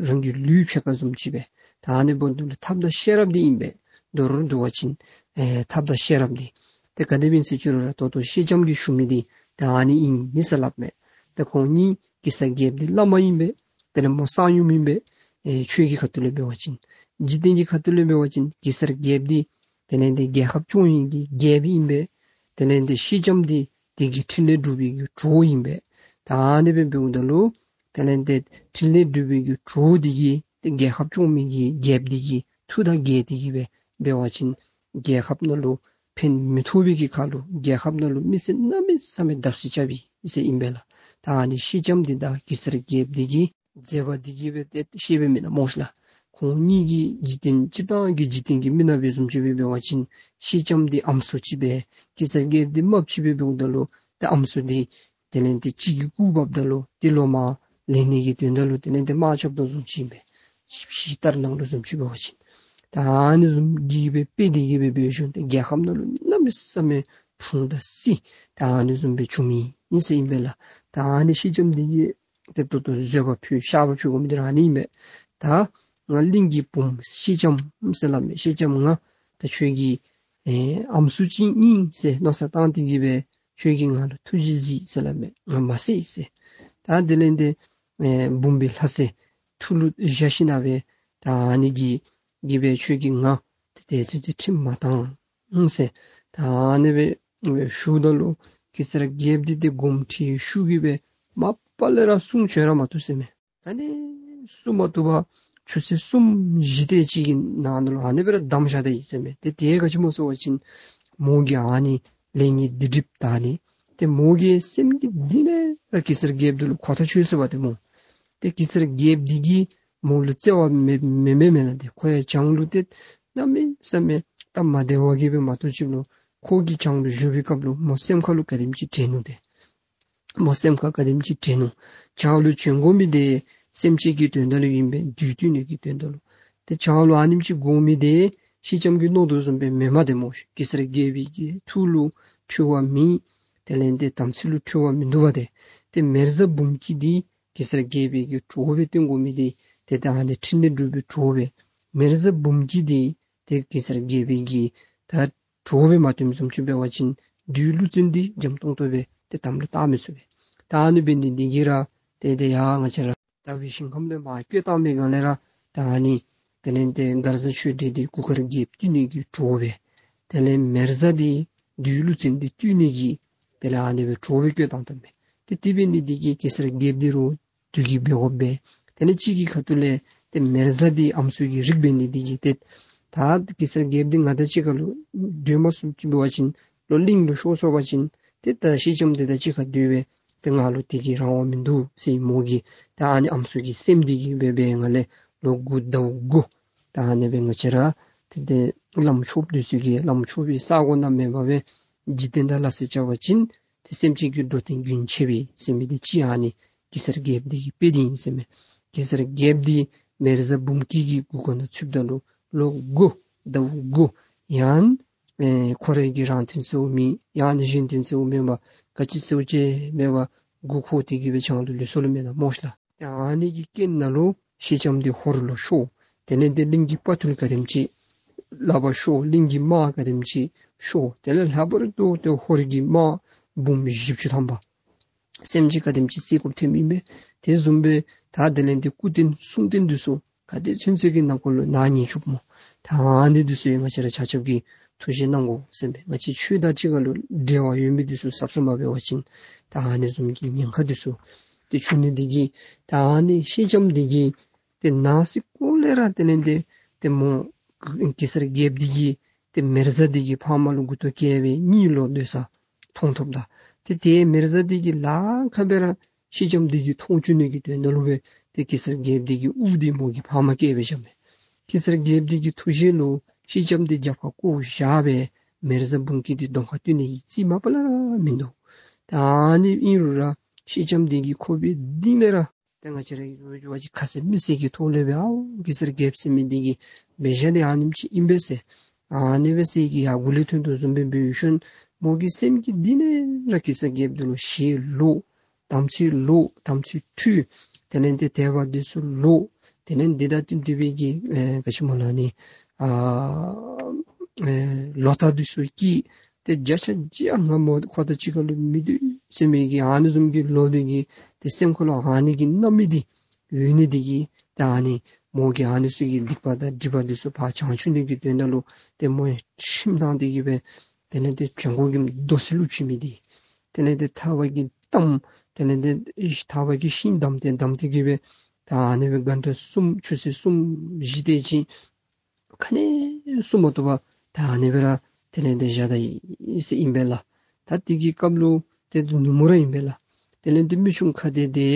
རང་གི་ལུས་ཕྱེད་ཀ་བཟུམ་ཅིག་སྦེ། ད་ཨ་ནི་འབདཝ་ད་ལུ་ཐབས་དང་ཤེས་རབ་འདི་ཨིན་པས། མདོར་བསྡུ་བ་ཅིན་ཨེ་ཐབས་དང་ཤེས་རབ་འདི། ཏེ་ག་དེ་སྦེ་ཨིན་ཟེར་ཞུ་རུང་ར་ད་ལྟོ་སེང་ལྕམ་གྱིས་ཞུ་མི་འདི་ད་ཨ་ནི་ཨིན་ཟེར་སླབ་མས། ཏེ་ཁོང་གཉིས་གེ་སར་རྒྱལཔོ་འདི་བླ་མ་ཨིན་པས། དེ་ལས་མོ་གསང་ཡུམ་ཨིན་པས། ཨེ་ཆོས་ཀྱི་ཁ་ཐུག་ལས་འབད་བ་ཅིན། འཇིག་རྟེན་གྱི་ཁ་ཐུག་ལས་འབད་བ་ཅིན་གེ་སར་རྒྱལཔོ་འདི་དེ་ལས་འདི་རྒྱལ་ཁབ་སྐྱོང་ནི་གི་རྒྱལཔོ་ཨིན་པས། དེ་ལས་འདི་སེང་ལྕམ་འདི་དེ་གི་འཕྲིན་ལས་སྒྲུབ་པའི་གི་གྲོགས་ཨིན་པས། ད་ཨ་ནི་སྦེ་འབདཝ་ད་ལུ་དེ་ལས་འདི་འཕྲིན་ལས་སྒྲུབ་པའི་གི་གྲོགས་འདི་གིས་ཏེ་རྒྱལ་ཁབ་སྐྱོང་མི་གི་རྒྱལཔོ་འདི་གི་མཐུ་དང་འགལ་ཏེ་གི་སྦེ་འབད་བ་ཅིན་རྒྱལ་ཁབ་ནང་ལུ་ཕན་མི་ཐོགས་པའི་གི་ཁར་ལུ་རྒྱལ་ཁབ་ནང་ལུ་མི་སེར་གནམ་མེད་ས་མེད་བརྡབ་གསིག་རྐྱབ་པའི་ཟེར་ཨིན་པས་ལགས། ད་ཨ་ནི་སེང་ལྕམ་འདི་དང་གེ་སར་རྒྱལཔོ་འདི་གི་མཛད་པ་འདི་གིས་སྦེ་ཏེ་ཤེས་པས་མེན་ན་མོ་ཤིག་ལགས། ཁོང་གཉིས་ཀྱིས་འཇིག་རྟེན་སྤྱིར་བཏང་གི་འཇིག་རྟེན་གྱི་མི་ནང་འབད་བཟུམ་ཅིག་སྦེ་འབད་བ་ཅིན་སེང་ལྕམ་འདི་ཨམ་སྲུ་ཅིག་སྦེ་གེ་སར་རྒྱལཔོ་འདི་རྨགཔ་ཅིག་སྦེ་འབདཝ་ད་ལུ་ཏེ་ཨམ་སྲུ་འདི་དེ་ལས་འདི་གཅིག་གིས་རྐུ་འབགཔ་ད་ལུ་ཏེ་ལོག་མར་ལེན་ནི་གི་དོན་དག་ལུ་དེ་ལས་འདི་དམག་རྐྱབ་དོ་བཟུམ་ཅིག་ཨིན་པས། ཞིབ་ཞིབ་ལྟར་སྣང་ལུ་བཟུམ་ཅིག་འབད་བ་ཅིན། ད་ཨ་ནི་བཟུམ་གྱི་སྦེ་དཔེ་འདི་གིས་སྦེ་འབད་ཞིནམ་ཏེ་རྒྱལ་ཁབ་ནང་ལུ་གནམ་མེད་ས་མེད་ཕུང་དང་བསད། ད་ཨ་ནི་བཟུམ་སྦེ་བྱུང་མི་ཨིན་ཟེར་ཨིན་པས་ལགས། ད་ཨ་ནི་སེང་ལྕམ་འདི་གིས་ཏེ་ད་ལྟོ་བཟོད་པ་ཕུལ་བཤགས་པ་ཕུལ་དགོ་མི་འདི་ར་ཨ་ནི་ཨིན་པས། ད་ང་གླིང་གི་བུམོ་སེང་ལྕམ་ཟེར་སླབ་མས། སེང་ལྕམ་ང་ད་ཁྱོད་ཀྱི་ཨེ་ཨམ་སྲུ་ཅིག་ཨིན་ཟེར་མནོ་བསམ་བཏང་སྟེ་གི་སྦེ་ཁྱོད་ཀྱིས་ང་ལུ་ཐུགས་རྗེ་གཟིགས་ཟེར་སླབ་མས། ང་མ་བསད་ཟེར། ད་དེ་ལས་འདི་ཨེ་འབུམ་པའི་ལྷ་སྲས་ཐུགས་ལུ་བཞག་ཞིནམ་སྦེ་ད་ཨ་ནི་གི་གི་སྦེ་ཁྱོད་ཀྱིས་ང་ཏེ་དེ་ཚུ་ཏེ་ཁྲིམས་མ་བཏང་ཟེར། ད་ཨ་ནི་སྦེ་ཞུཝ་ད་ལུ་གེ་སར་རྒྱལཔོ་འདི་ཏེ་དགོངསམ་ཁྲེལ་ཤུགས་ཀྱིས་སྦེ་མ་པ་ལས་ར་གསུང་བྱོན་ར་མ་བཏུབ་ཟེར་མས། ད་ཨ་ནི་གསུང་མ་བཏུབ་པར་ཆུ་ཚོད་གསུམ་བཞི་དེ་ཅིག་གི་ནང་ན་ལུ་ཨ་ནི་སྦེ་ར་བསྡམས་བཞག་ད་ཡི་ཟེར་མས། ཏེ་དེ་ག་ཅི་སྨོ་ཟེར་བ་ཅིན་མོ་གིས་ཨ་ནི་ལས་ངན་འདི་སྒྲིབ་ད་ནི་ཏེ་མོ་གི་སེམས་ཀྱི་གཏིང་ལས་ར་གེ་སར་རྒྱལཔོ་འདི་ལུ་ཁོ་ཐག་ཆོད་སོང་བ་ཏེ་སྨོ། ཏེ་གེ་སར་རྒྱལཔོ་འདི་གིས་མོ་ལུ་བརྩེ་བ་མེད་མེད་མེད་མེན་ན། ཏེ་ཁོ་ཡང་བྱང་ལུ་ཏེ་གནམ་མེད་ས་མེད་སྟབས་མ་བདེ་བ་གིས་སྦེ་མ་གཏོགས་ཅིག་ལུ་ཁོ་གིས་བྱང་ལུ་བཞུགས་པའི་སྐབས་ལུ་མོ་སེམས་ཁ་ལུ་ག་དེམ་ཅིག་དྲན་ནུག་ཏེ། མོ་སེམས་ཁར་ག་དེམ་ཅིག་དྲན་ནུག། བྱང་ལུ་བྱོན་དགོ་མི་འདི་སེམས་ཅན་གྱི་དོན་དག་ལུ་ཨིན་པས། བདུད་བཏུལ་ནི་གི་དོན་དག་ལུ། ཏེ་བྱང་ལུ་ཨ་ནེམ་ཅིག་དགོ་མི་འདི་སེང་ལྕམ་གྱིས་མནོ་དོ་བཟུམ་སྦེ་མེན་མས་ཏེ་སྨོ་ཤིག། གེ་སར་རྒྱལ་པོའི་གི་ཐུགས་ལུ་འཁྲུལ་བ་མེད། དེ་ལས་འདི་དམ་ཚིག་ལུ་འཁྲུལ་བ་མིན་འདུག་པ་ཏེ། ཏེ་མེ་བཟའ་འབུམ་སྐྱིད་འདི་གེ་སར་རྒྱལ་པོའི་གི་གྲོགས་སྦེ་བསྟེན་དགོ་མི་འདི་ཏེ་ད་ཨ་ནི་འཕྲིན་ལས་སྒྲུབ་པའི་གྲོགས་སྦེ། མེ་བཟའ་འབུམ་སྐྱིད་འདི་ཏེ་གེ་སར་རྒྱལ་པོའི་གི་ད་གྲོགས་སྦེ་མ་བསྟེནམ་བཟུམ་ཅིག་འབད་བ་ཅིན་བདུད་ཀླུ་བཙན་འདི་འཇམ་ཏོང་ཏོ་སྦེ་ཏེ་དམ་ལུ་བཏགས་མི་ཚུགས་པས། ད་ཨ་ནི་འབད་ནི་འདི་གིས་ར་ཏེ་ཏེ་ཡ་ང་བཅས་ར་དག་པའི་ཞིང་ཁམས་ལས་མར་བསྐྱོད་བཏང་པའི་སྒང་ལས་ར་ད་ཨ་ནི་དེ་ལས་ཏེ་མགར་བཟའ་ཆོས་སྒྲོན་འདི་གུར་དཀར་རྒྱལཔོ་བཏུལ་ནི་གི་གྲོགས་སྦེ། དེ་ལས་མེ་བཟའ་འདི་བདུད་ཀླུ་བཙན་འདི་བཏུལ་ནི་གི་དེ་ལས་ཨ་ནི་སྦེ་གྲོགས་སྦེ་བསྐྱོད་བཏང་བཏངམ་མས། ཏེ་དེ་འབད་ནི་འདི་གིས་གེ་སར་རྒྱལཔོ་འདི་རུང་དུས་ཀྱི་འབད་དགོཔ་སྦེ། དེ་ལས་གཅིག་གི་ཁ་ཐུག་ལས་ཏེ་མེ་བཟའ་འདི་ཨམ་སྲུ་གི་རིགས་འབད་ནི་འདི་གིས་ཏེ་ད་གེ་སར་རྒྱལཔོ་འདི་ང་དང་གཅིག་ཁར་ལུ་སྡོད་མ་ཚུགསཔ་ཅིག་འབད་བ་ཅིན་ལོག་གླིང་ལུ་ཤོར་སོང་བ་ཅིན་ཏེ་ད་སེང་ལྕམ་འདི་དང་གཅིག་ཁར་སྡོད་པའི་ཏེ་ང་ལུ་དེ་གི་རང་དབང་མིན་འདུག་ཟེར་མོ་གིས་ད་ཨ་ནི་ཨམ་སྲུ་གི་སེམས་འདི་གིས་འབད་བའི་ངང་ལས་ལོ་དགུ་ཟླཝ་དགུ་ད་ཨ་ནི་སྦེ་ང་བཅས་ར་ཏེ་ཏེ་བླམ་ཆོསཔ་འདི་ཚུ་གིས་བླམ་ཆོས་པའི་ས་གོ་ནང་མེད་པར་སྦེ་འཇིག་རྟེན་དང་སླ་བསྲེ་རྐྱབ་པ་ཅིན་ཏེ་སེམས་ཅན་གྱི་འགྲོ་དོན་རྒྱུན་ཆད་པས་ཟེར་མི་འདི་ཅིག་ཨ་ནི་གེ་སར་རྒྱལཔོ་འདི་གི་དཔེ་འདི་ཨིན་ཟེར་མས། གེ་སར་རྒྱལཔོ་འདི་མེ་བཟའ་འབུམ་སྐྱིད་ཀྱི་གུར་སྒམ་ནང་ཚུདཔ་ད་ལུ་ལོ་དགུ་ཟླཝ་དགུ་ཡང་ཨེ་ཁོ་རའི་གི་རང་དོན་ཟེརཝ་མེད། ཡང་ན་གཞན་དོན་ཟེརཝ་མེད་པར་ག་ཅི་ཟེརཝ་ཅིག་མེད་པར་མགུ་འཁོར་ཏེ་གི་སྦེ་བྱང་ལུ་ལུས་སོ་ལོ་མེན་ན་མོ་ཤིག་ལགས། ཏེ་ཨ་ནི་གི་རྐྱེན་ནང་ལུ་སེང་ལྕམ་འདི་ཧོར་ལུ་ཤོར། དེ་ལས་ཏེ་གླིང་གི་དཔའ་ཐུལ་ག་དེམ་ཅིག་ལག་པར་ཤོར། གླིང་གི་དམག་ག་དེམ་ཅིག་ཤོར། དེ་ལས་ལྷག་པར་དུ་ཏེ་ཧོར་གྱི་དམག་འབུམ་བཞི་བཅུ་ཐམ་པ་སེམས་ཅན་ག་དེམ་ཅིག་བསད་དགོཔ་ཐོནམ་ཨིན་པས། དེ་བཟུམ་སྦེ་ད་དེ་ལས་ཏེ་སྐུ་རྟེན་གསུང་རྟེན་འདི་ཚུ་ག་དེ་ཚུན་ཚོད་ཀྱི་ནང་འཁོད་ལུ་ནག་ཉེས་བྱུངམ་སྨོ། ད་ཨ་ནི་འདི་ཚུ་ཡང་ང་བཅས་ར་ཆ་ཁྱབ་ཀྱིས་ཐུགས་བཞེས་གནང་དགོ་ཟེར་མས། ང་བཅས་ཆོས་དང་གཅིག་ཁར་ལུ་འབྲེལ་བ་ཡོད་མི་འདི་ཚུ་ཟབ་ཟབ་མ་འབད་བ་ཅིན་ད་ཨ་ནི་བཟུམ་གྱི་ཉེན་ཁ་འདི་ཚུ་ཏེ་བྱུང་ནི་འདི་གིས། ད་ཨ་ནི་ཤེལ་ལྕམ་འདི་གིས་ཏེ་ནང་སྲིད་ཀོ་ལས་ར་དེ་ལས་ཏེ་ཏེ་མོ་གེ་སར་རྒྱལཔོ་འདི་གིས་ཏེ་མེ་བཟའ་འདི་གི་ཕ་མ་ལུ་མགུ་ཏོ་བཀལ་སྦེ་གཉིད་ལོག་སྡོད་ས་མཐོང་ཐོབ་ད། ཏེ་ཏེ་མེ་བཟའ་འདི་གིས་ལ་ཁ་སྦེ་ར་ཤེལ་ལྕམ་འདི་གིས་མཐོང་བཅུག་ནི་གི་དོན་དག་ལུ་སྦེ་ཏེ་གེ་སར་རྒྱལཔོ་འདི་གི་དབུ་འདི་མོ་གི་ཕ་མ་བཀལ་སྦེ་བཞག་མས། གེ་སར་རྒྱལཔོ་འདི་གི་ཐུགས་བཞེད་ལུ་ཤེལ་ལྕམ་འདི་རྒྱབ་ཁར་བཀོ་བཞག་སྦེ་མེ་བཟའ་འབུམ་སྐྱིད་འདི་གདོང་ཁར་སྟོན་ནི་གི་རྩིས་མ་པ་ལས་ར་མིན་འདུག། ད་ཨ་ནི་ཨིན་རུང་ར་ཤེལ་ལྕམ་འདི་གིས་ཁོ་པའི་གཏིང་ལས་ར་ཏེ་ང་བཅས་ར་ཡོད་པ་ཅིན་ཁ་གསལ་མིག་གསལ་གྱི་ཐོག་ལས་སྦེ་ཨའོ་གེ་སར་རྒྱལཔོ་ཟེར་མི་འདི་གི་འབད་བཞག་འདི་ཨ་ནེམ་ཅིག་ཨིན་པས་ཟེར། ཨ་ནི་སྦེ་ཟེར་གྱི་ཡར་མགུ་ལས་ཐོན་དོ་བཟུམ་སྦེ་འབད་ཞིནམ་མོ་གི་སེམས་ཀྱི་གཏིང་ལས་ར་གེ་སར་རྒྱལཔོ་འདི་ལུ་ཞེ་ལོག་དམ་ཚིག་ལོག་དམ་ཚིག་འཁྲུལ། དེ་ལས་ཏེ་དད་པ་འདི་ཚུ་ལོག། དེ་ལས་འདི་དང་བསྟུན་ཏེ་སྦེ་གི་ཨེ་ག་ཅི་སྨོ་ལགས་ནི་ཨ་ཨེ་ལོག་ལྟ་འདི་ཚུ་སྐྱེས། ཏེ་བརྒྱ་ཆ་བརྒྱ་ང་མོ་ཁོ་དང་གཅིག་ཁར་ལུ་མི་སྡོད་ཟེར་མི་གི་ཨ་ནི་བཟུམ་གྱི་ལོག་འདི་གིས་ཏེ་སེམས་ཁར་ལུ་ཨ་ནི་གི་རྣམ་སྨིན་འདི་ཡོད་ནི་འདི་གིས་ད་ཨ་ནི་མོ་གིས་ཨ་ནི་ཚུ་གི་སྡིག་པ་དང་སྒྲིབ་པ་འདི་ཚུ་ཕར་བྱང་བཅུག་ནི་གི་དོན་དག་ལུ་ཏེ་མོ་ཡང་ཁྲིམས་བཏང་སྟེ་གི་སྦེ་དེ་ལས་ཏེ་བྱང་ཁོག་གི་རྡོ་སེ་ལུ་བྱིན་མི་འདི། དེ་ལས་ཏེ་ཐག་པ་གིས་བསྡམས། དེ་ལས་ཏེ་ཐག་པ་གིས་ཤིང་བསྡམས་ཏེ་བསྡམས་ཏེ་གི་སྦེ་ད་ཨ་ནི་སྦེ་གྷན་ཊ་གསུམ་ཆུ་ཚོད་གསུམ་བཞི་དེ་ཅིག་ཁ་ནི་གསུང་མ་བཏུབ་པར་ད་ཨ་ནི་སྦེ་ར་དེ་ལས་ཏེ་བཞག་ད་ཡི་ཟེར་ཨིན་པས་ལགས། ད་དེ་གི་སྐབས་ལུ་ཏེ་ནུབ་མོ་ར་ཨིན་པས་ལགས། དེ་ལས་ཏེ་མི་ཆུང་ཁ་བདེ་དེ་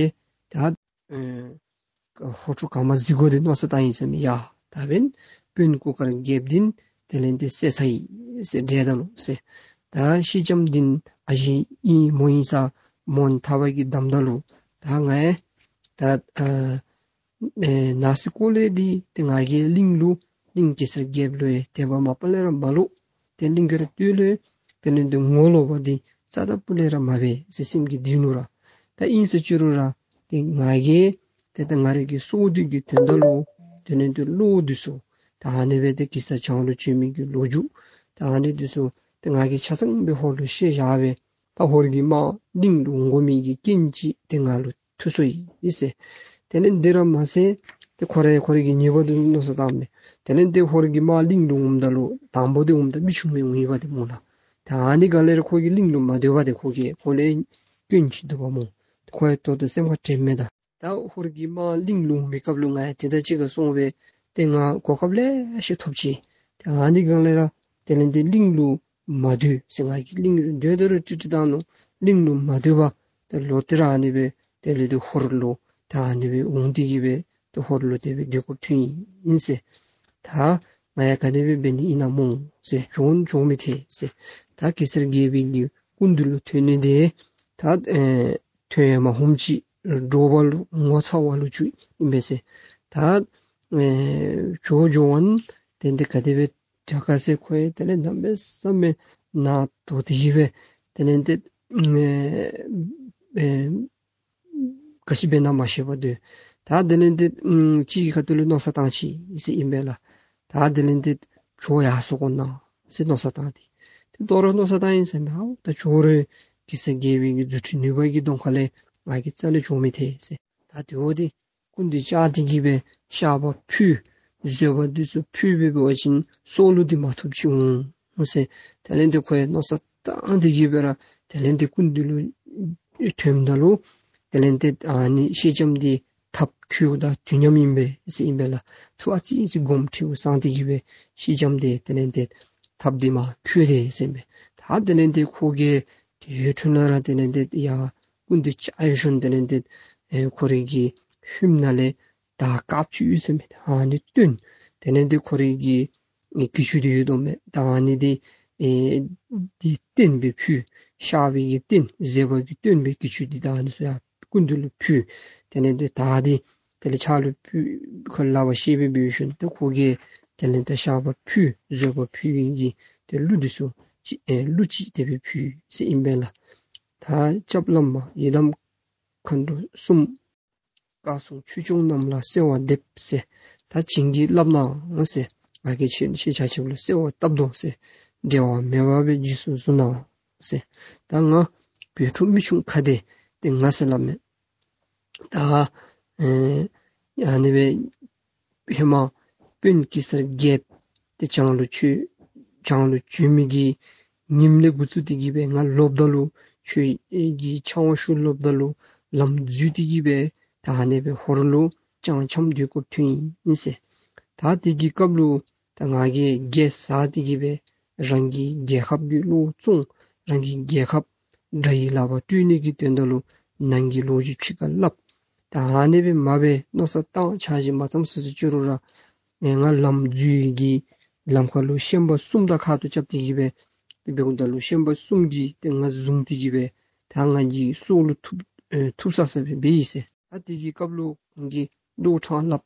ད་ཨེ་ཧོར་ཕྲུག་ག་མ་གཟིག་དགོ་དེ་མནོ་བསམ་བཏང་ཡི་ཟེར་མས། ཡ་ད་འབདན་དཔོན་གུར་དཀར་རྒྱལཔོ་འདི་ཏེ་ལས་ཏེ་བསད་ཚར་ཡི་ཟེར་འདྲེ་ད་ལུ་ཟེར། ད་ཤེལ་ལྕམ་འདི་ཨ་ཞེ་ཨིན་མོ་ཨིན་ས་མོ་ཐག་པ་གིས་བསྡམས་ད་ལུ་ད་ང་ཡང་ད་ཨ་ཨེ་ནང་སྲིད་ཀོ་ལས་འདི་ཏེ་ང་གིས་གླིང་ལུ་གླིང་གེ་སར་རྒྱལཔོ་ལུ་ཡང་དད་པ་མ་པ་ལས་ར་མ་ལོག། ཏེ་གླིང་གེ་ར་སྟོད་ལུ་ཡང་དེ་ལས་ཏེ་ངོ་ལོག་པ་འདི་རྩ་དང་སྤུ་ལས་ར་མ་འབད་ཟེར་སེམས་ཀྱི་གཏིང་ལུ་ར། ད་ཨིན་ཟེར་ཅི་རུང་ར་ཏེ་ང་གིས་ཏེ་ད་ང་རའི་གི་སྲོག་འདི་གི་དོན་དག་ལུ་དེ་ལས་ཏེ་བློ་འདི་ཚུ་ད་ཨ་ནི་སྦེ་ཏེ་གེ་སར་བྱང་ལུ་བྱོན་མི་གི་ལོ་རྒྱུས་ད་ཨ་ནི་འདི་ཚུ་ཏེ་ང་གིས་ཆ་ཚང་སྦེ་ཧོར་ལུ་བཤད་བཞག་སྦེ་ད་ཧོར་གྱི་དམག་གླིང་ལུ་འོང་དགོ་མི་གི་རྐྱེན་ཅིག་ཏེ་ང་ལུ་ཐུག་སོ་ཡི་ཟེར། དེ་ལས་འདི་ར་མ་ཚད་ཏེ་ཁོ་ར་ཁོ་རའི་གི་ཉེས་པ་འདི་མནོ་བསམ་བཏངམ་མས། དེ་ལས་ཏེ་ཧོར་གྱི་དམག་གླིང་ལུ་འོངམ་ད་ལུ་དང་པོ་འདི་འོངམ་ད་མི་ཆུང་མས་འོང་ཡི་བ་དེ་སྨོ་ལགས། ད་ཨ་ནི་ག་ལས་ར་ཁོ་གིས་གླིང་ལུ་མ་སྡོད་པ་དེ་ཁོ་གིས་ཁོ་ལས་སྐྱོན་ཅིག་འདུག་པ་སྨོ། ཁོ་ཡང་ཏོག་ཏོ་སེམས་ཁར་དྲནམ་མས་ད། ད་ཧོར་གྱི་དམག་གླིང་ལུ་འོང་པའི་སྐབས་ལུ་ང་ཡང་དེ་དང་གཅིག་ཁར་སོང་སྦེ་ཏེ་ང་གོ་སྐབས་ལེ་ཤ་ཐོབ་ཅི། ཏེ་ཨ་ནི་ག་ལས་ར་དེ་ལས་ཏེ་གླིང་ལུ་མ་སྡོད་ཟེར། ང་གིས་གླིང་ལུ་སྡོད་དོ་རུང་ཀྲིག་ཀྲི་བཏང་ནུག། གླིང་ལུ་མ་སྡོད་པར་ཏེ་ལོག་སྟེ་ར་ཨ་ནི་སྦེ་དེ་ལས་ཏེ་ཧོར་ལུ་ད་ཨ་ནི་སྦེ་འོང་སྟེ་གི་སྦེ་ཏེ་ཧོར་ལུ་དེ་སྦེ་སྡོད་དགོཔ་ཐོན་ཡི་ཟེར། ད་ང་ཡང་ག་དེ་སྦེ་འབད་ནི་ཨིན་ན་སྨོ་ཟེར། འགྱོ་འགྱོ་མི་ཐེ་ཟེར། ད་གེ་སར་རྒྱལ་པོའི་གི་སྐུ་མདུན་ལུ་ཐོན་ནི་དེ་ད་ཨེ་ཐོན་ཡང་མ་ཧོམ་ཅིག་འདྲོག་པ་ལུ་ངོ་ཚ་བ་ལུ་ཚུད་ཨིན་པས་ཟེར། ད་ཨེ་འགྱོ་འགྱོ་བ་ཏེ་འདི་ག་དེ་སྦེ་དྲག་ག་ཟེར། ཁོ་ཡང་དེ་ལས་གནམ་མེད་ས་མེད་ནང་དོག་སྟེ་གི་སྦེ་དེ་ལས་ཏེ་ཨེ་ཨེ་ག་ཅི་འབད་ན་མ་ཤེས་པར་སྡོད། ད་དེ་ལས་ཏེ་ཨམ་གཅིག་གི་ཁ་ཐུག་ལུ་མནོ་བསམ་བཏང་ཅི་ཟེར་ཨིན་པས་ལགས། ད་དེ་ལས་ཏེ་ཇོ་ཡར་སོང་དགོ་ན་ཟེར་མནོ་བསམ་བཏང་སྟེ། ཏེ་དོ་རུང་མནོ་བསམ་བཏང་ཡི་ཟེར་མས། ཨའོ་ད་ཇོ་རུང་གེ་སར་རྒྱལ་པོའི་གི་རྫུ་འཕྲུལ་ནུས་པ་གི་གདོང་ཁ་ལས་ང་གིས་རྩ་ལས་འགྱོ་མི་ཐེ་ཟེར། ད་དེ་འོ་དེ་སྐུ་མདུན་བཅར་ཏེ་གི་སྦེ་བཤགས་པ་ཕུལ། བཟོད་པ་འདི་ཚུ་ཕུལ་སྦེ་འབད་བ་ཅིན་སྲོག་ལུ་འདི་མ་ཐུགཔ་ཅིག་འོང་ཟེར། དེ་ལས་ཏེ་ཁོ་ཡང་མནོ་བསམ་བཏང་སྟེ་གི་སྦེ་ར་དེ་ལས་ཏེ་སྐུ་མདུན་ལུ་ཐོནམ་ད་ལུ་དེ་ལས་ཏེ་ཨ་ནི་ཤེལ་ལྕམ་འདི་ཐགཔ་འཁྱུཝ་དང་དུས་མཉམ་ཨིན་པས་ཟེར་ཨིན་པས་ལགས། ཐུགས་ཨ་ཙི་ཅིག་དགོངསམ་ཁྲེལཝ་སངས་ཏེ་གི་སྦེ་ཤེལ་ལྕམ་འདི་དེ་ལས་ཏེ་ཐགཔ་འདི་མར་འཁྱུ་དེས་ཟེར་མས། ད་དེ་ལས་ཏེ་ཁོ་གིས་དེ་འཕྲོ་ལས་ར་དེ་ལས་ཏེ་ཡར་སྐུ་མདུན་བཅར་ཞིནམ་དེ་ལས་ཏེ་ཨེ་ཁོ་རའི་གི་ཤུལ་ནང་ལས་དར་དཀརཔོ་ཅིག་ཡོད་ཟེར་མས། ཨ་ནི་བཏོན། དེ་ལས་ཏེ་ཁོ་རའི་གི་ཨེ་གྱི་ཅུང་འདི་ཡོད་དོ་མས། ད་ཨ་ནི་འདི་ཨེ་འདི་རྟེན་སྦེ་ཕུལ། བཤགས་པའི་གི་རྟེན་བཟོད་པ་གི་རྟེན་སྦེ་གྱི་ཅུང་འདི་ད་ཨ་ནི་ཚུ་ཡར་སྐུ་མདུན་ལུ་ཕུལ། དེ་ལས་ཏེ་དར་འདི་དེ་ལས་ཕྱག་ལུ་ཕུལ། ཁོ་ལག་པར་བཤེད་སྦེ་འབད་ཞིནམ་ཏེ་ཁོ་གིས་དེ་ལས་ཏེ་བཤགས་པ་ཕུལ། བཟོད་པ་ཕུལ་བའི་གི་ཏེ་གླུ་འདི་ཚུ་ཅིག་ཨེ་གླུ་ཅིག་དེ་སྦེ་ཕུལ་ཟེར་ཨིན་པས་ལགས། ད་སྐྱབས་བླ་མ་ཡི་དམ་མཁའ་འགྲོ་གསུམ། བཀའ་སྲུང་ཆོས་སྐྱོང་རྣམས་ལ་གསོལ་བ་འདེབས་ཟེར། ད་བྱིན་གྱིས་བརླབས་གནང་ཟེར། ང་གིས་ཁྱེད་ཁྱེད་ཆ་ཁྱབ་ལུ་གསོལ་བ་བཏབ་དོ་ཟེར། འབྲལ་བ་མེད་པ་སྦེ་རྗེས་སུ་བཟུང་གནང་ཟེར། ད་ང་བོད་ཕྲུག་མི་ཆུང་ཁ་བདེ་དེ་ང་ཟེར་སླབ་མས། ད་ཨེ་ཨ་ནི་སྦེ་ཧེ་མ་དཔོན་གེ་སར་རྒྱལཔོ་དེ་བྱང་ལུ་བྱོན་བྱང་ལུ་བྱོན་མི་གི་ཉིནམ་ལས་འགོ་བཙུགས་ཏེ་གི་སྦེ་ང་ལོགཔ་ད་ལུ་ཁྱོད་ཀྱི་ཕྱག་དབང་ཞུ་ལོགཔ་ད་ལུ་ལམ་འཛོལ་ཏེ་གི་སྦེ་ད་ཨ་ནི་སྦེ་ཧོར་ལུ་སྤྱང་འཁྱམས་སྡོད་དགོཔ་ཐོན་ཡི་ཟེར། ད་དེ་གི་སྐབས་ལུ་ད་ང་གིས་རྒྱལ་ཟ་སྟེ་གི་སྦེ་རང་གི་རྒྱལ་ཁབ་ཀྱི་བློ་བཙོང་རང་གི་རྒྱལ་ཁབ་དགྲ་ཡི་ལག་པར་སྤྲོད་ནི་གི་དོན་དག་ལུ་ནང་གི་ལོ་རྒྱུས་ཕྱི་ཁར་སླབ། ད་ཨ་ནི་སྦེ་མ་སྦེ་མནོ་བསམ་བཏང་འཆར་གཞི་མ་བརྩམས་ཟེར་ཟེར་ཅི་རུང་ར་ང་ལམ་འཛོལ་གྱི་ལམ་ཁ་ལུ་ཤན་པ་གསུམ་དང་ཁ་ཐུག་རྐྱབ་སྟེ་གི་སྦེ་དེ་འབདཝ་ད་ལུ་ཤན་པ་གསུམ་གྱིས་ཏེ་ང་བཟུང་སྟེ་གི་སྦེ་ད་ང་གི་སྲོག་ལུ་ཐུག་ཨེ་ཐུག་ས་ས་སྦེ་འབད་ཡི་ཟེར། ད་དེ་གི་སྐབས་ལུ་ཁོང་གིས་གློག་ཕྲང་སླབ།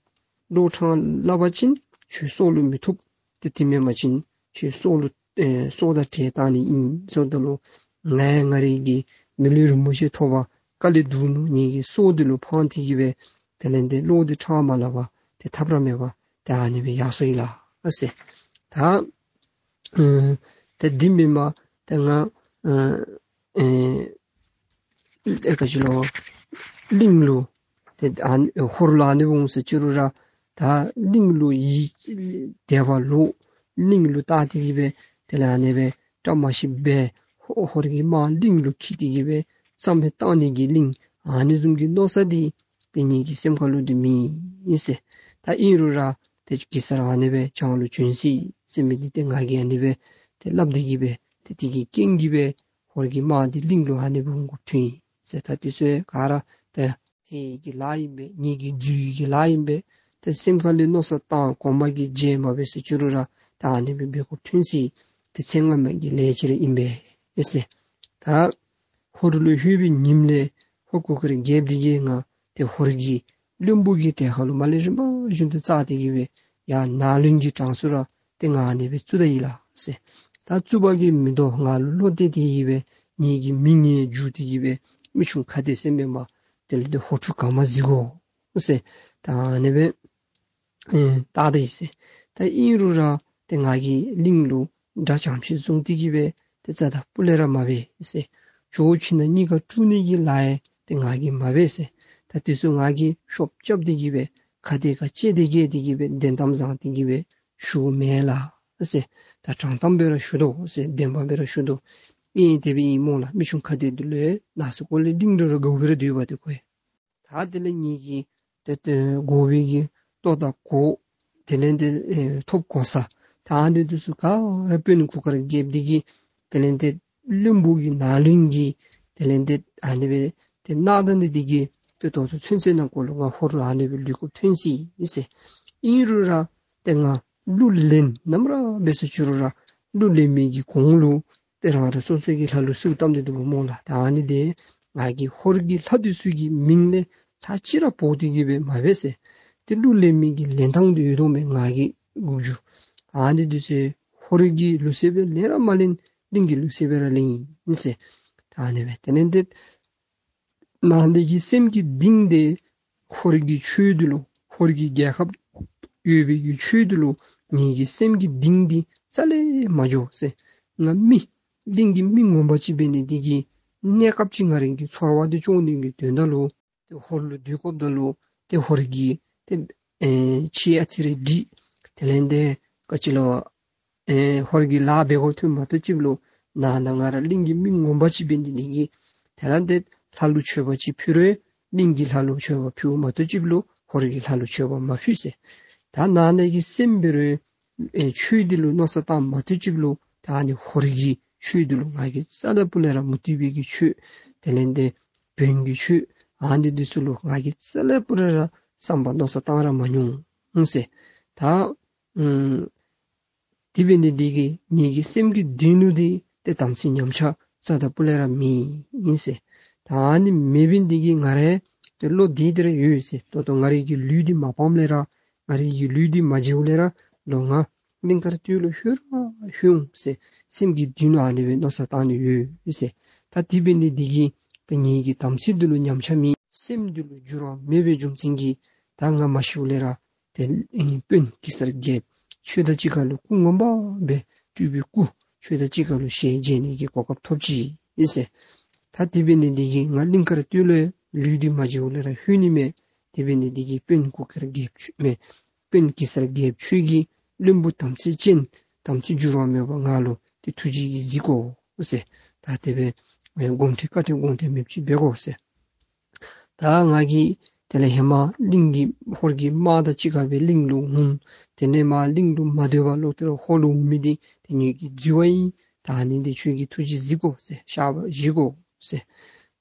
གློག་ཕྲང་སླབ་པ་ཅིན་ཁྱོད་སྲོག་ལུ་མི་ཐུག། ཏེ་དེ་མེན་པ་ཅིན་ཁྱོད་སྲོག་ལུ་ཨེ་སྲོག་དང་བྲལ་བཏང་ནི་ཨིན་ཟེརཝ་ད་ལུ་ང་ཡང་ང་རའི་གི་མི་ལུས་རིན་པོ་ཆེ་ཐོབ་པར་དཀའ་ལས་སྡུག་ནུག། ངེ་གི་སྲོག་འདི་ལུ་ཕངས་ཏེ་གི་སྦེ་དེ་ལས་ཏེ་གློག་འདི་ཕྲང་མ་སླབ་པར་ཏེ་ཐབས་ར་མེད་པར་ཏེ་ཨ་ནི་སྦེ་ཡར་སོ་ཡི་ལགས་ཟེར། ད་ཨེ་ཏེ་འདི་མེན་པར་ཏེ་ང་ཨེ་ཨེ་ཨེ་ག་ཅི་ལོ་གླིང་ལུ་ཏེ་ཨ་ཧོར་ལུ་ཨ་ནི་འོང་ཟེར་ཅི་རུང་ར་ད་གླིང་ལུ་ཡིད་དད་པ་ལོག། གླིང་ལུ་བལྟ་སྟེ་གི་སྦེ་དེ་ལས་ཨ་ནི་སྦེ་བཀྲ་མ་ཤིསཔ་སྦེ་ཧོ་ཧོར་གྱི་དམག་གླིང་ལུ་འཁྱིད་དེ་གི་སྦེ་རྩ་མེད་བཏང་ནི་གི་གླིང་ཨ་ནི་བཟུམ་གྱི་མནོ་བསམ་འདི་ཏེ་ངེ་གི་སེམས་ཁ་ལུ་འདི་མེད་ཟེར། ད་ཨིན་རུང་ར་ཏེ་གེ་སར་ཨ་ནི་སྦེ་བྱང་ལུ་བྱོན་ཅི་ཟེར་མི་འདི་ཏེ་ང་གིས་ཨ་ནི་སྦེ་ཏེ་སླབ་སྟེ་གི་སྦེ་ཏེ་དེ་གི་རྐྱེན་གྱིས་སྦེ་ཧོར་གྱི་དམག་འདི་གླིང་ལུ་ཨ་ནི་སྦེ་འོང་དགོཔ་ཐོན་ཡི་ཟེར། ད་དེ་ཚུ་ག་ར་ཏེ་དེ་གི་ལཱ་ཨིན་པས། ངེ་གི་རྒྱུ་ཡི་གི་ལཱ་ཨིན་པས། ཏེ་སེམས་ཁ་ལས་མནོ་བསམ་བཏང་གོང་མ་གི་རྗེས་མ་འབད་ཟེར་ཅི་རུང་ར་ད་ཨ་ནི་སྦེ་འབད་དགོཔ་ཐོན་ཅི། ཏེ་ཚེ་སྔ་མ་གི་ལས་ཅིག་ར་ཨིན་པས་ཟེར། ད་ཧོར་ལུ་ལྷོད་པའི་ཉིནམ་ལས་ཧོར་གུར་དཀར་རྒྱལཔོ་འདི་གིས་ང་ཏེ་ཧོར་གྱི་བློན་པོ་གི་གྲལ་ཁར་ལུ་མར་ལས་རིམ་པ་བཞིན་དུ་བཙག་སྟེ་གི་སྦེ་ཡར་ནང་བློན་གྱི་གྲངས་སུ་ར་ཏེ་ང་ཨ་ནི་སྦེ་བཙུགས་ད་ཡི་ལགས་ཟེར། ད་བཙུགས་པ་གིས་མི་དོ། ང་ལུ་བློ་གཏད་དེ་གི་སྦེ་ངེ་གི་མིང་ངེ་བསྒྱུར་ཏེ་གི་སྦེ་མི་ཆུང་ཁ་བདེ་ཟེར་མེན་པར་དེ་ལས་ཏེ་ཧོར་ཕྲུག་གང་མ་གཟིགས་དགོ་ཟེར། ད་ཨ་ནི་སྦེ་ཨེ་བཏགས་ད་ཡི་ཟེར། ད་ཨིན་རུང་ར་ཏེ་ང་གིས་གླིང་ལུ་དགྲ་བྱམས་ཤིང་བཟུང་སྟེ་གི་སྦེ་ཏེ་རྩ་དང་སྤུ་ལས་ར་མ་འབད་ཟེར། ཇོ་བོ་ཁྱེད་ནཱ་གཉིས་ཀ་དཀྲུག་ནི་གི་ལཱ་ཡང་ཏེ་ང་གིས་མ་འབད་ཟེར། ད་དེ་ཚུ་ང་གིས་ཤོབ་རྐྱབ་སྟེ་གི་སྦེ་ཁ་བདེ་ཁ་གཅད་དེ་གི་སྦེ་དེ་གི་སྦེ་བདེན་གཏམ་བཟང་སྟེ་གི་སྦེ་ཞུཝ་མེན་ལགས་ཟེར། ད་དྲང་གཏམ་སྦེ་ར་ཞུ་དོ་ཟེར། བདེན་པ་སྦེ་ར་ཞུ་དོ། ཨིན་དེ་སྦེ་ཨིན་སྨོ་ལགས། མི་ཆུང་ཁ་བདེ་འདི་ལུ་ཡང་ནང་སེམས་ཁོག་ལས་གླིང་འགྲོ་ར་དགའཝ་སྦེ་ར་སྡོད་པ་ཏེ་ཁོ་ཡང་། ད་དེ་ལས་ངེ་གི་ཏེ་ཏེ་དགོ་པའི་གི་ལྟོ་དང་གོ་དེ་ལས་ཏེ་ཨེ་ཐོབ་གོ་ས་ད་ཨ་ནི་འདི་ཚུ་ག་ར་དཔོན་གུར་དཀར་རྒྱལཔོ་འདི་གིས་དེ་ལས་ཏེ་བློན་པོ་གི་ནང་བློན་གྱིས་དེ་ལས་ཏེ་ཨ་ནི་སྦེ་ཏེ་གནང་ད་ནི་འདི་གིས་ཏེ་ད་ལྟོ་ཚུན་ཚོད་ནང་འཁོད་ལུ་ང་ཧོར་ལུ་ཨ་ནི་སྦེ་ལུས་དགོཔ་ཐོན་ཅི་ཟེར། ཨིན་རུང་ར་ཏེ་ང་གླུ་ལེན་ནམ་ར་འབད་ཟེར་ཅི་རུང་ར་གླུ་ལེན་མི་གི་གོང་ལུ་ཏེ་རང་རང་སོ་སོ་གི་ལྷ་ལུ་གསོལཝ་བཏབ་སྟེ་འདུག་པ་སྨོ་ལགས། ད་ཨ་ནི་འདི་ང་གིས་ཧོར་གྱི་ལྷ་འདི་ཚུ་གི་མིང་ལས་ལྷ་གཅིག་ར་འབོ་སྟེ་གི་སྦེ་མ་འབད་ཟེར། ཏེ་གླུ་ལེན་མི་གི་ལེན་ཐངས་འདི་ཡོད་དོ་མས། ང་གིས་དགུག་རྒྱུ་ཨ་ནི་འདི་ཚུ་ཧོར་གྱི་ལུགས་སྲོལ་སྦེ་ལེན་ར་མ་ལེན། གླིང་གི་ལུགས་སྲོལ་སྦེ་ར་ལེན་ཡི་ཟེར། ད་ཨ་ནི་སྦེ་དེ་ལས་ཏེ་ནང་ལས་ཀྱི་སེམས་ཀྱི་གཏིང་འདི་ཧོར་གྱི་ཆོས་འདི་ལུ་ཧོར་གྱི་རྒྱལ་ཁབ་ཡོད་པའི་གི་ཆོས་འདི་ལུ་ངེ་གི་སེམས་ཀྱི་གཏིང་འདི་རྩ་ལས་མ་འགྱོ་ཟེར། ང་མི་གླིང་གི་མི་ངོ་མ་ཅིག་འབད་ནི་འདི་གིས་གནས་སྐབས་ཅིག་ང་རང་གི་ཚོར་བ་འདི་སྐྱོང་ནི་གི་དོན་དག་ལུ་ཏེ་ཧོར་ལུ་སྡོད་དགོཔ་ད་ལུ་ཏེ་ཧོར་གྱི་ཏེ་ཨེ་ཆོས་ཨ་ཙི་རེ་སྒྲིག། དེ་ལས་ཏེ་ག་ཅི་ལོ་ཨེ་ཧོར་གྱི་ལཱ་འབད་དགོཔ་ཐོན་མ་གཏོགས་ཅིག་ལུ་ནང་ན་ང་ར་གླིང་གི་མི་ངོ་མ་ཅིག་འབད་ནི་འདི་གིས་དེ་ལས་ཏེ་ལྷ་ལུ་མཆོད་པ་ཅིག་ཕུལ་རུང་གླིང་གི་ལྷ་ལུ་མཆོད་པ་ཕུལཝ་མ་གཏོགས་ཅིག་ལུ་ཧོར་གྱི་ལྷ་ལུ་མཆོད་པ་མ་ཕུལ་ཟེར། ད་ནང་ན་གི་སེམས་འབད་རུང་ཨེ་ཆོས་འདི་ལུ་མནོ་བསམ་བཏང་མ་གཏོགས་ཅིག་ལུ་ད་ཨ་ནི་ཧོར་གྱི་ཆོས་འདི་ལུ་ང་གིས་རྩ་ལས་སྤུ་ལས་ར་མུ་སྟེགས་པའི་གི་ཆོས་དེ་ལས་ཏེ་བོན་གྱི་ཆོས་ཨ་ནི་འདི་ཚུ་ལུ་ང་གིས་རྩ་ལས་སྤུ་ལས་ར་བསམ་པ་མནོ་བསམ་བཏང་ར་མ་མྱོང་ཟེར། ད་ཨམ་དེ་འབད་ནི་འདི་གིས་ངེ་གི་སེམས་ཀྱི་གཏིང་ལུ་འདི་ཏེ་དམ་ཚིག་ཉམས་ཆག་རྩ་དང་སྤུ་ལས་ར་མེད་ཨིན་ཟེར། ད་ཨ་ནི་མེད་པའི་འདི་གིས་ང་ར་ཏེ་བློ་བདེ་སྟེ་ར་ཡོད་ཟེར། ད་ལྟོ་ང་རའི་གི་ལུས་འདི་མ་ཕམ་ལས་ར་ང་རའི་གི་ལུས་འདི་མ་བརྗེཝ་ལས་ར་ལོག་ང་གླིང་དཀར་སྟོད་ལུ་ལྷོད་ར་ལྷོད་འོང་ཟེར་སེམས་ཀྱི་གཏིང་ལུ་ཨ་ནི་སྦེ་མནོ་བསམ་བཏང་ནི་ཡོད་ཟེར། ད་དེ་འབད་ནི་འདི་གིས་ད་ངེ་གི་དམ་ཚིག་འདི་ལུ་ཉམས་ཆག་མེད། སེམས་འདི་ལུ་འགྱུར་བ་མེད་པའི་རྒྱུ་མཚན་གྱིས་ད་ང་མ་ཤིཝ་ལས་ར་ ཏེ་ཨེ་དཔོན་གེ་སར་རྒྱལཔོ་ཁྱོད་དང་གཅིག་ཁར་ལུ་སྐུ་ངོ་མ་སྦེ་སྤྲུལ་པའི་སྐུ་ཁྱོད་དང་གཅིག་ཁར་ལུ་ཞལ་མཇལ་ནི་གི་གོ་སྐབས་ཐོབ་ཅི་ཨིན་ཟེར། ད་དེ་འབད་ནི་འདི་གིས་ང་གླིང་དཀར་སྟོད་ལུ་ལུས་འདི་མ་མཇལཝ་ལས་ར་ལྷོད་ནི་མས། དེ་འབད་ནི་འདི་གིས་དཔོན་གུར་དཀར་རྒྱལཔོ་ཁྱོད་མེན་དཔོན་གེ་སར་རྒྱལཔོ་ཁྱོད་ཀྱིས་བློན་པོ་དམ་ཚིག་ཅན་དམ་ཚིག་འགྱུར་བ་མེད་པ་ང་ལུ་ཏེ་ཐུགས་རྗེ་གིས་གཟིགས་དགོ་ཟེར། ད་དེ་སྦེ་དགོངས་ཁྲེལ་བཀའ་ཁྲེལ་དགོངས་ཁྲེལ་མེདཔ་ཅིག་འབད་དགོ་ཟེར། ད་ང་གིས་དེ་ལས་ཧེ་མ་གླིང་གི་ཧོར་གྱི་དམག་དང་གཅིག་ཁར་སྦེ་གླིང་ལུ་འོང་། དེ་ལས་མར་གླིང་ལུ་མ་སྡོད་པར་ལོག་སྟེ་ར་ཧོར་ལུ་འོང་མི་འདི་ཏེ་ངེ་གི་རྫུ་བ་ཨིན། ད་ཨ་ནི་འདི་ཁྱོད་ཀྱིས་ཐུགས་རྗེ་གཟིགས་དགོ་ཟེར། བཤགས་པ་བཞེས་དགོ་ཟེར།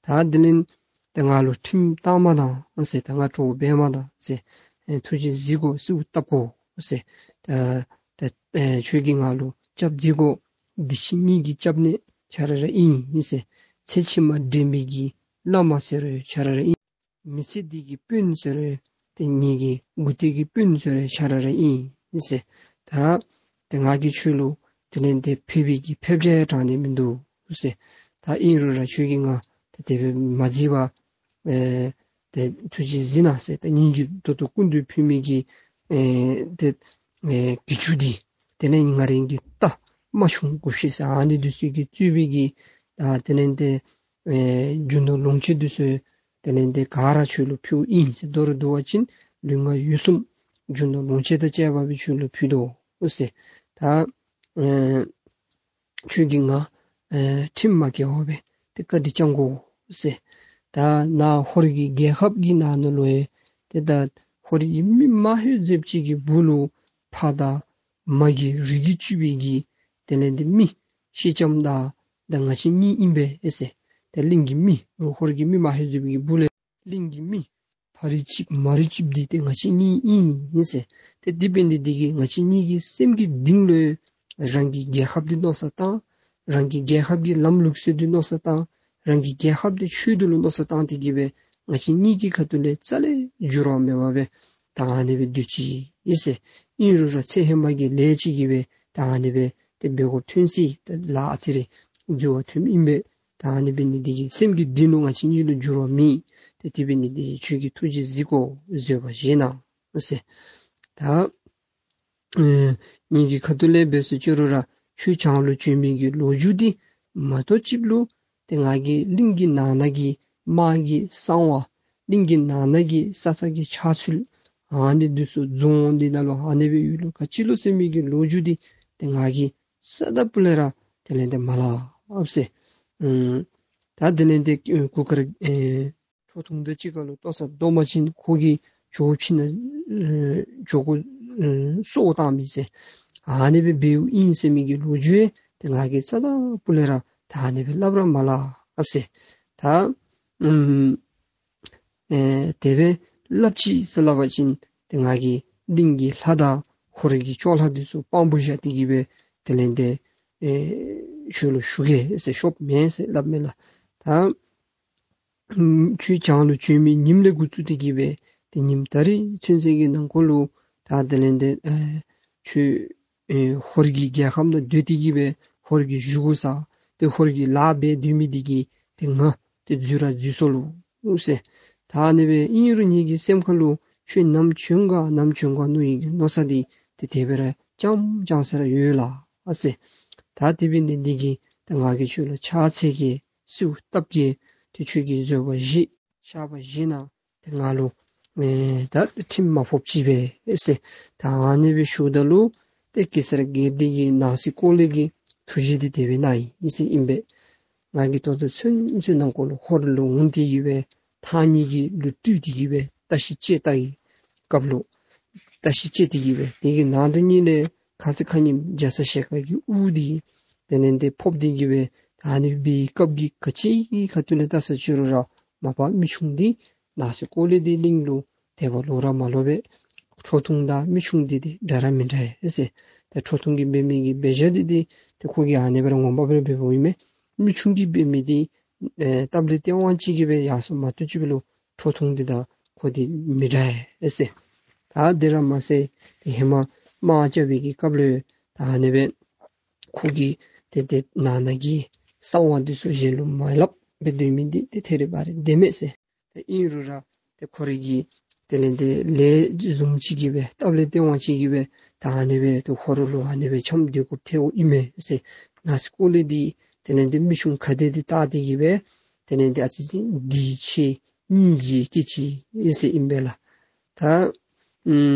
ད་དེ་ལས་ཏེ་ང་ལུ་ཁྲིམས་བཏང་མ་གཏང་ཟེར། ད་ང་གྲོགས་འབད་མ་གཏང་ཟེར། ཨེ་ཐུགས་རྗེ་གཟིགས་དགོ། གསོལཝ་བཏབ་དགོ་ཟེར། ད་ད་ཨེ་ཁྱོད་ཀྱིས་ང་ལུ་སྐྱབས་མཛད་དགོ། འདི་ཕྱི་གཉིས་ཀྱི་སྐྱབས་གནས་ཁྱོད་ར་ར་ཨིན་ཟེར། ཚེ་ཕྱི་མ་འདྲེན་པའི་གི་བླ་མ་ཟེར་རུང་ཁྱོད་ར་ར་ཨིན། མི་ཚེ་འདི་གི་དཔོན་ཟེར་རུང་ཏེ་ངེ་གི་མགུ་ཏོ་གི་དཔོན་ཟེར་རུང་ཁྱོད་ར་ར་ཨིན་ཟེར། ད་ཏེ་ང་གིས་ཁྱོད་ལུ་དེ་ལས་ཏེ་ཕེབས་པའི་གི་ཕེབས་བྱ་ཡང་དྲག་ནི་མིན་འདུག་ཟེར། ད་ཨིན་རུང་ར་ཁྱོད་ཀྱིས་ང་ད་དེ་སྦེ་མ་གཟིགས་པར་ཨེ་ཏེ་ཐུགས་རྗེས་གཟིགས་གནང་ཟེར། ད་ངེ་གི་ད་ལྟོ་སྐུ་མདུན་ཕུལ་མི་གི་ཨེ་ཏེ་ཨེ་གྱི་ཅུང་འདི་དེ་ལས་ང་རའི་གི་རྟ་རྨ་ཆུང་གུ་ཤྲི་ཟེར་ཨ་ནི་འདི་ཚུ་གིས་གཙོས་པའི་གི་ད་དེ་ལས་ཏེ་ཨེ་རྒྱུ་ནོར་ལོངས་སྤྱོད་འདི་ཚུ་དེ་ལས་ཏེ་ག་ར་ཁྱོད་ལུ་ཕུལཝ་ཨིན་ཟེར། མདོར་བསྡུ་བ་ཅིན་ལུས་ངག་ཡིད་གསུམ་རྒྱུ་ནོར་ལོངས་སྤྱོད་དང་བཅས་པ་སྦེ་ཁྱོད་ལུ་ཕུལ་དོ་ཟེར། ད་ཨེ་ཁྱོད་ཀྱིས་ང་ཨེ་ཁྲིམས་མ་བཀལ་བར་སྦེ་ཏེ་བཀའ་དྲིན་བསྐྱང་དགོ་ཟེར། ད་ནཱ་ཧོར་གྱི་རྒྱལ་ཁབ་ཀྱི་ནང་ན་ལུ་ཡང་ཏེ་ད་ཧོར་གྱི་མི་མ་ཧེ་ཟེབ་ཅིག་གི་སྦུག་ལུ་ཕ་དང་མ་གི་རིགས་ཀྱི་བཅུད་པའི་གི་དེ་ལས་ཏེ་མི་སེང་ལྕམ་དང་ད་ང་བཅས་གཉིས་ཨིན་པས་ཨེ་ཟེར། ད་གླིང་གི་མི་ཧོར་གྱི་མི་མ་ཧེ་ཟེབ་ཀྱི་སྦུག་ལས་གླིང་གི་མི་ཕ་རིགས་གཅིག་མ་རིགས་གཅིག་འདི་ཏེ་ང་བཅས་གཉིས་ཨིན་ཨིན་ཟེར། ཏེ་དེ་འབད་ནི་འདི་གིས་ང་བཅས་གཉིས་ཀྱི་སེམས་ཀྱི་གཏིང་ལུ་རང་གི་རྒྱལ་ཁབ་འདི་མནོ་བསམ་བཏང་། རང་གི་རྒྱལ་ཁབ་ཀྱི་ལམ་ལུགས་སྲོལ་འདི་མནོ་བསམ་བཏང་། རང་གི་རྒྱལ་ཁབ་འདི་ཆོས་འདི་ལུ་མནོ་བསམ་བཏང་སྟེ་གིས་སྦེ་ང་བཅས་གཉིས་ཀྱི་ཁ་ཐུག་ལས་རྩ་ལས་འགྱུར་བ་མེད་པར་སྦེ་ད་ཨ་ནི་སྦེ་སྡོད་ཅི་ཨིན་ཟེར། ཨིན་རུང་ར་ཚེ་ཧེ་མ་གི་ལས་ཅིག་གིས་སྦེ་ད་ཨ་ནི་སྦེ་ཏེ་འབད་དགོཔ་ཐོན་ཅི། ད་ལཱ་ཨ་ཙི་རེ་འགྱུར་བ་ཐོནམ་ཨིན་པས། ད་ཨ་ནི་འབད་ནི་འདི་གིས་སེམས་ཀྱི་གཏིང་ལུ་ང་བཅས་གཉིས་ལུ་འགྱུར་བ་མེད། ཏེ་དེ་འབད་ནི་འདི་གིས་ཁྱོད་ཀྱིས་ཐུགས་རྗེས་གཟིགས་དགོ། བཟོད་པ་བཞེས་གནང་ཟེར། ད་ཨེ་ངེ་གི་ཁ་ཐུག་ལས་འབད་ཟེར་ཅི་རུང་ར་ཁྱོད་བྱང་ལུ་བྱོན་མི་གི་ལོ་རྒྱུས་འདི་མ་གཏོགས་ཅིག་ལུ་ཏེ་ང་གིས་གླིང་གི་ནང་ན་གི་དམག་གི་གསང་བ་གླིང་གི་ནང་ན་གི་ས་ས་གི་ཆགས་ཚུལ་ཨ་ནི་འདི་ཚུ་རྫོང་འདི་ནང་ལུ་ཨ་ནི་སྦེ་ཡོད་ལོ་ག་ཅི་ལོ་ཟེར་མི་གི་ལོ་རྒྱུས་འདི་ཏེ་ང་གིས་རྩ་དང་སྤུ་ལས་ར་དེ་ལས་ཏེ་མ་སླབ་ཟེར། ཨུམ་ད་དེ་ལས་ཏེ་ཨེ་གུར་དཀར་ཨེ་ཁྲོ་ཐུང་དང་གཅིག་ཁར་ལུ་ལྟོ་ཚང་བསྡོམ་པ་ཅིན་ཁོ་གིས་ཇོ་བོ་ཕྱི་ནང་ཨེ་ཇོ་བོ་ཨེ་སྲོག་བཏང་མི་ཟེར་ཨ་ནི་སྦེ་འབདཝ་ཨིན་ཟེར་མི་གི་ལོ་རྒྱུས་ཏེ་ང་གིས་རྩ་དང་སྤུ་ལས་ར་ད་ཨ་ནི་སྦེ་སླབ་ར་མ་སླབ་ཟེར། ད་ཨུམ་ཨེ་དེ་སྦེ་སླབ་ཅི་ཟེར་སླབ་པ་ཅིན་ཏེ་ང་གིས་གླིང་གི་ལྷ་དང་ཧོར་གྱི་ཅོག་ལྷ་འདི་ཚུ་དཔང་པོ་བཞག་སྟེ་གིས་སྦེ་དེ་ལས་ཏེ་ཨེ་ཁྱོད་ལུ་ཞུ་གེ་ཟེར། ཤོབ་མེད་ཟེར་སླབ་མས་ལགས། ད་ཨུམ་ཁྱོད་བྱང་ལུ་བྱོན་མི་ཉིནམ་ལས་འགོ་བཙུགས་ཏེ་གིས་སྦེ་ཏེ་ཉིནམ་ད་རིས་ཚུན་ཚོད་ཀྱི་ནང་འཁོད་ལུ་ད་དེ་ལས་ཏེ་ཨེ་ཁྱོད་ཨེ་ཧོར་གྱི་རྒྱལ་ཁམས་ནང་སྡོད་དེ་གིས་སྦེ་ཧོར་གྱི་བཞེས་སྒོ་བཟའ་ཏེ་ཧོར་གྱི་ལཱ་འབད་སྡོད་མི་འདི་གིས་ཏེ་ང་ཏེ་འཛོལ་ར་འཛོལ་སོ་ལོ་ཟེར། ད་ཨ་ནི་སྦེ་ཨིན་རུང་ངེ་གི་སེམས་ཁ་ལུ་ཁྱོད་ནམ་བྱོན་ག་ནམ་བྱོན་ག་མནོ་ཡི་གི་མནོ་བསམ་འདི་ཏེ་དེ་སྦེ་ར་རྐྱངམ་རྐྱང་ས་ར་ཡོད་ལགས་ཟེར། ད་དེ་འབད་ནི་འདི་གིས་ད་ང་གིས་ཁྱོད་ལུ་ཕྱག་འཚལ་གེ་གསོལཝ་བཏབ་གེ། ཏེ་ཁྱོད་ཀྱིས་བཟོད་པ་བཞེས་བཤགས་པ་བཞེས་གནང་། ཏེ་ང་ལུ་ཨེ་ད་ཁྲིམས་མ་ཕོགཔ་ཅིག་འབད་ཟེར། ད་ཨ་ནི་སྦེ་ཞུཝ་ད་ལུ་ཏེ་གེ་སར་རྒྱལཔོ་འདི་གིས་ནང་སེམས་ཁོག་ལས་ཀྱི་ཐུགས་རྗེ་འདི་དེ་སྦེ་གནང་ཡི་ཟེར་ཨིན་པས། ང་གིས་ད་ལྟོ་ཚུན་ཚོད་ནང་འཁོད་ལུ་ཧོར་ལུ་འོང་སྟེ་གིས་སྦེ་ཐང་རྙེད་ཀྱི་ལུ་སྤྲུལ་ཏེ་གིས་སྦེ་བརྟག་ཞིབ་དཔྱད་བལྟ་བའི་སྐབས་ལུ་བརྟག་ཞིབ་དཔྱད་དེ་གིས་སྦེ་དེ་གི་ནང་དོན་ཉིད་ལས་ཁ་ཙ་ཁ་ཉིནམ་རྒྱ་ཚ་ཞལ་དཀར་གྱི་དབུ་འདི་དེ་ལས་ཏེ་ཕབ་སྟེ་གིས་སྦེ་ད་ཨ་ནི་སྦེ་སྐབས་ཀྱི་ག་ཅི་གི་ཁ་ཐུག་ལས་བལྟ་ས་ཅི་རུང་ར་མ་པ་མི་ཆུང་འདི་ནང་སེམས་ཁོག་ལས་འདི་གླིང་ལུ་དེ་སྦེ་ལོག་ར་མ་ལོག་པས། ཁྲོ་ཐུང་དང་མི་ཆུང་འདི་ཏེ་འདྲ་ར་མི་འདྲ་ཨེ་ཟེར། ཏེ་ཁྲོ་ཐུང་གིས་འབད་མི་གི་འབད་བཞག་འདི་ཏེ་ཏེ་ཁོ་གིས་ཨ་ནི་སྦེ་ར་ངོ་མ་སྦེ་འབདཝ་ཨིན་མས། མི་ཆུང་གིས་འབད་མི་འདི་ཨེ་སྟབས་ལེགས་སྟེས་དབང་ཅིག་གིས་སྦེ་ཡར་སོང་མ་གཏོགས་ཅིག་འབད་རུང་ཁྲོ་ཐུང་འདི་དང་ཁོ་འདི་མི་འདྲ་ཨེ་ཟེར། ད་དེ་ར་མ་ཚད་ཏེ་ཧེ་མ་དམག་རྐྱབ་པའི་གི་སྐབས་ལུ་ད་ཨ་ནི་སྦེ་ཁོ་གིས་ཏེ་ཏེ་ནང་ན་གི་གསང་བ་འདི་ཚུ་གཞན་ལུ་མ་སླབ་སྦེ་སྡོད་མི་འདི་ཏེ་ཐད་རི་བ་རི་བདེན་མས་ཟེར། ཏེ་ཨིན་རུང་ར་ཏེ་ཁོ་རའི་གི་ དེ་ལས་ཏེ་ལས་བཟུམ་ཅིག་གིས་སྦེ་སྟབས་ལེགས་སྟེས་དབང་ཅིག་གིས་སྦེ་ད་ཨ་ནི་སྦེ་ཏེ་ཧོར་ལུ་ཨ་ནི་སྦེ་འཁྱམས་སྡོད་དགོཔ་ཐལཝ་ཨིན་མས་ཟེར། ནང་སེམས་ཁོག་ལས་འདི་དེ་ལས་ཏེ་མི་ཆུང་ག་དེ་འདི་བལྟ་སྟེ་གིས་སྦེ་དེ་ལས་ཏེ་ཨ་ཙི་ཅིག་འདི་ཆེ་སྙིང་རྗེ་སྐྱེས་ཅི་ཨིན་ཟེར་ཨིན་པས་ལགས། ད་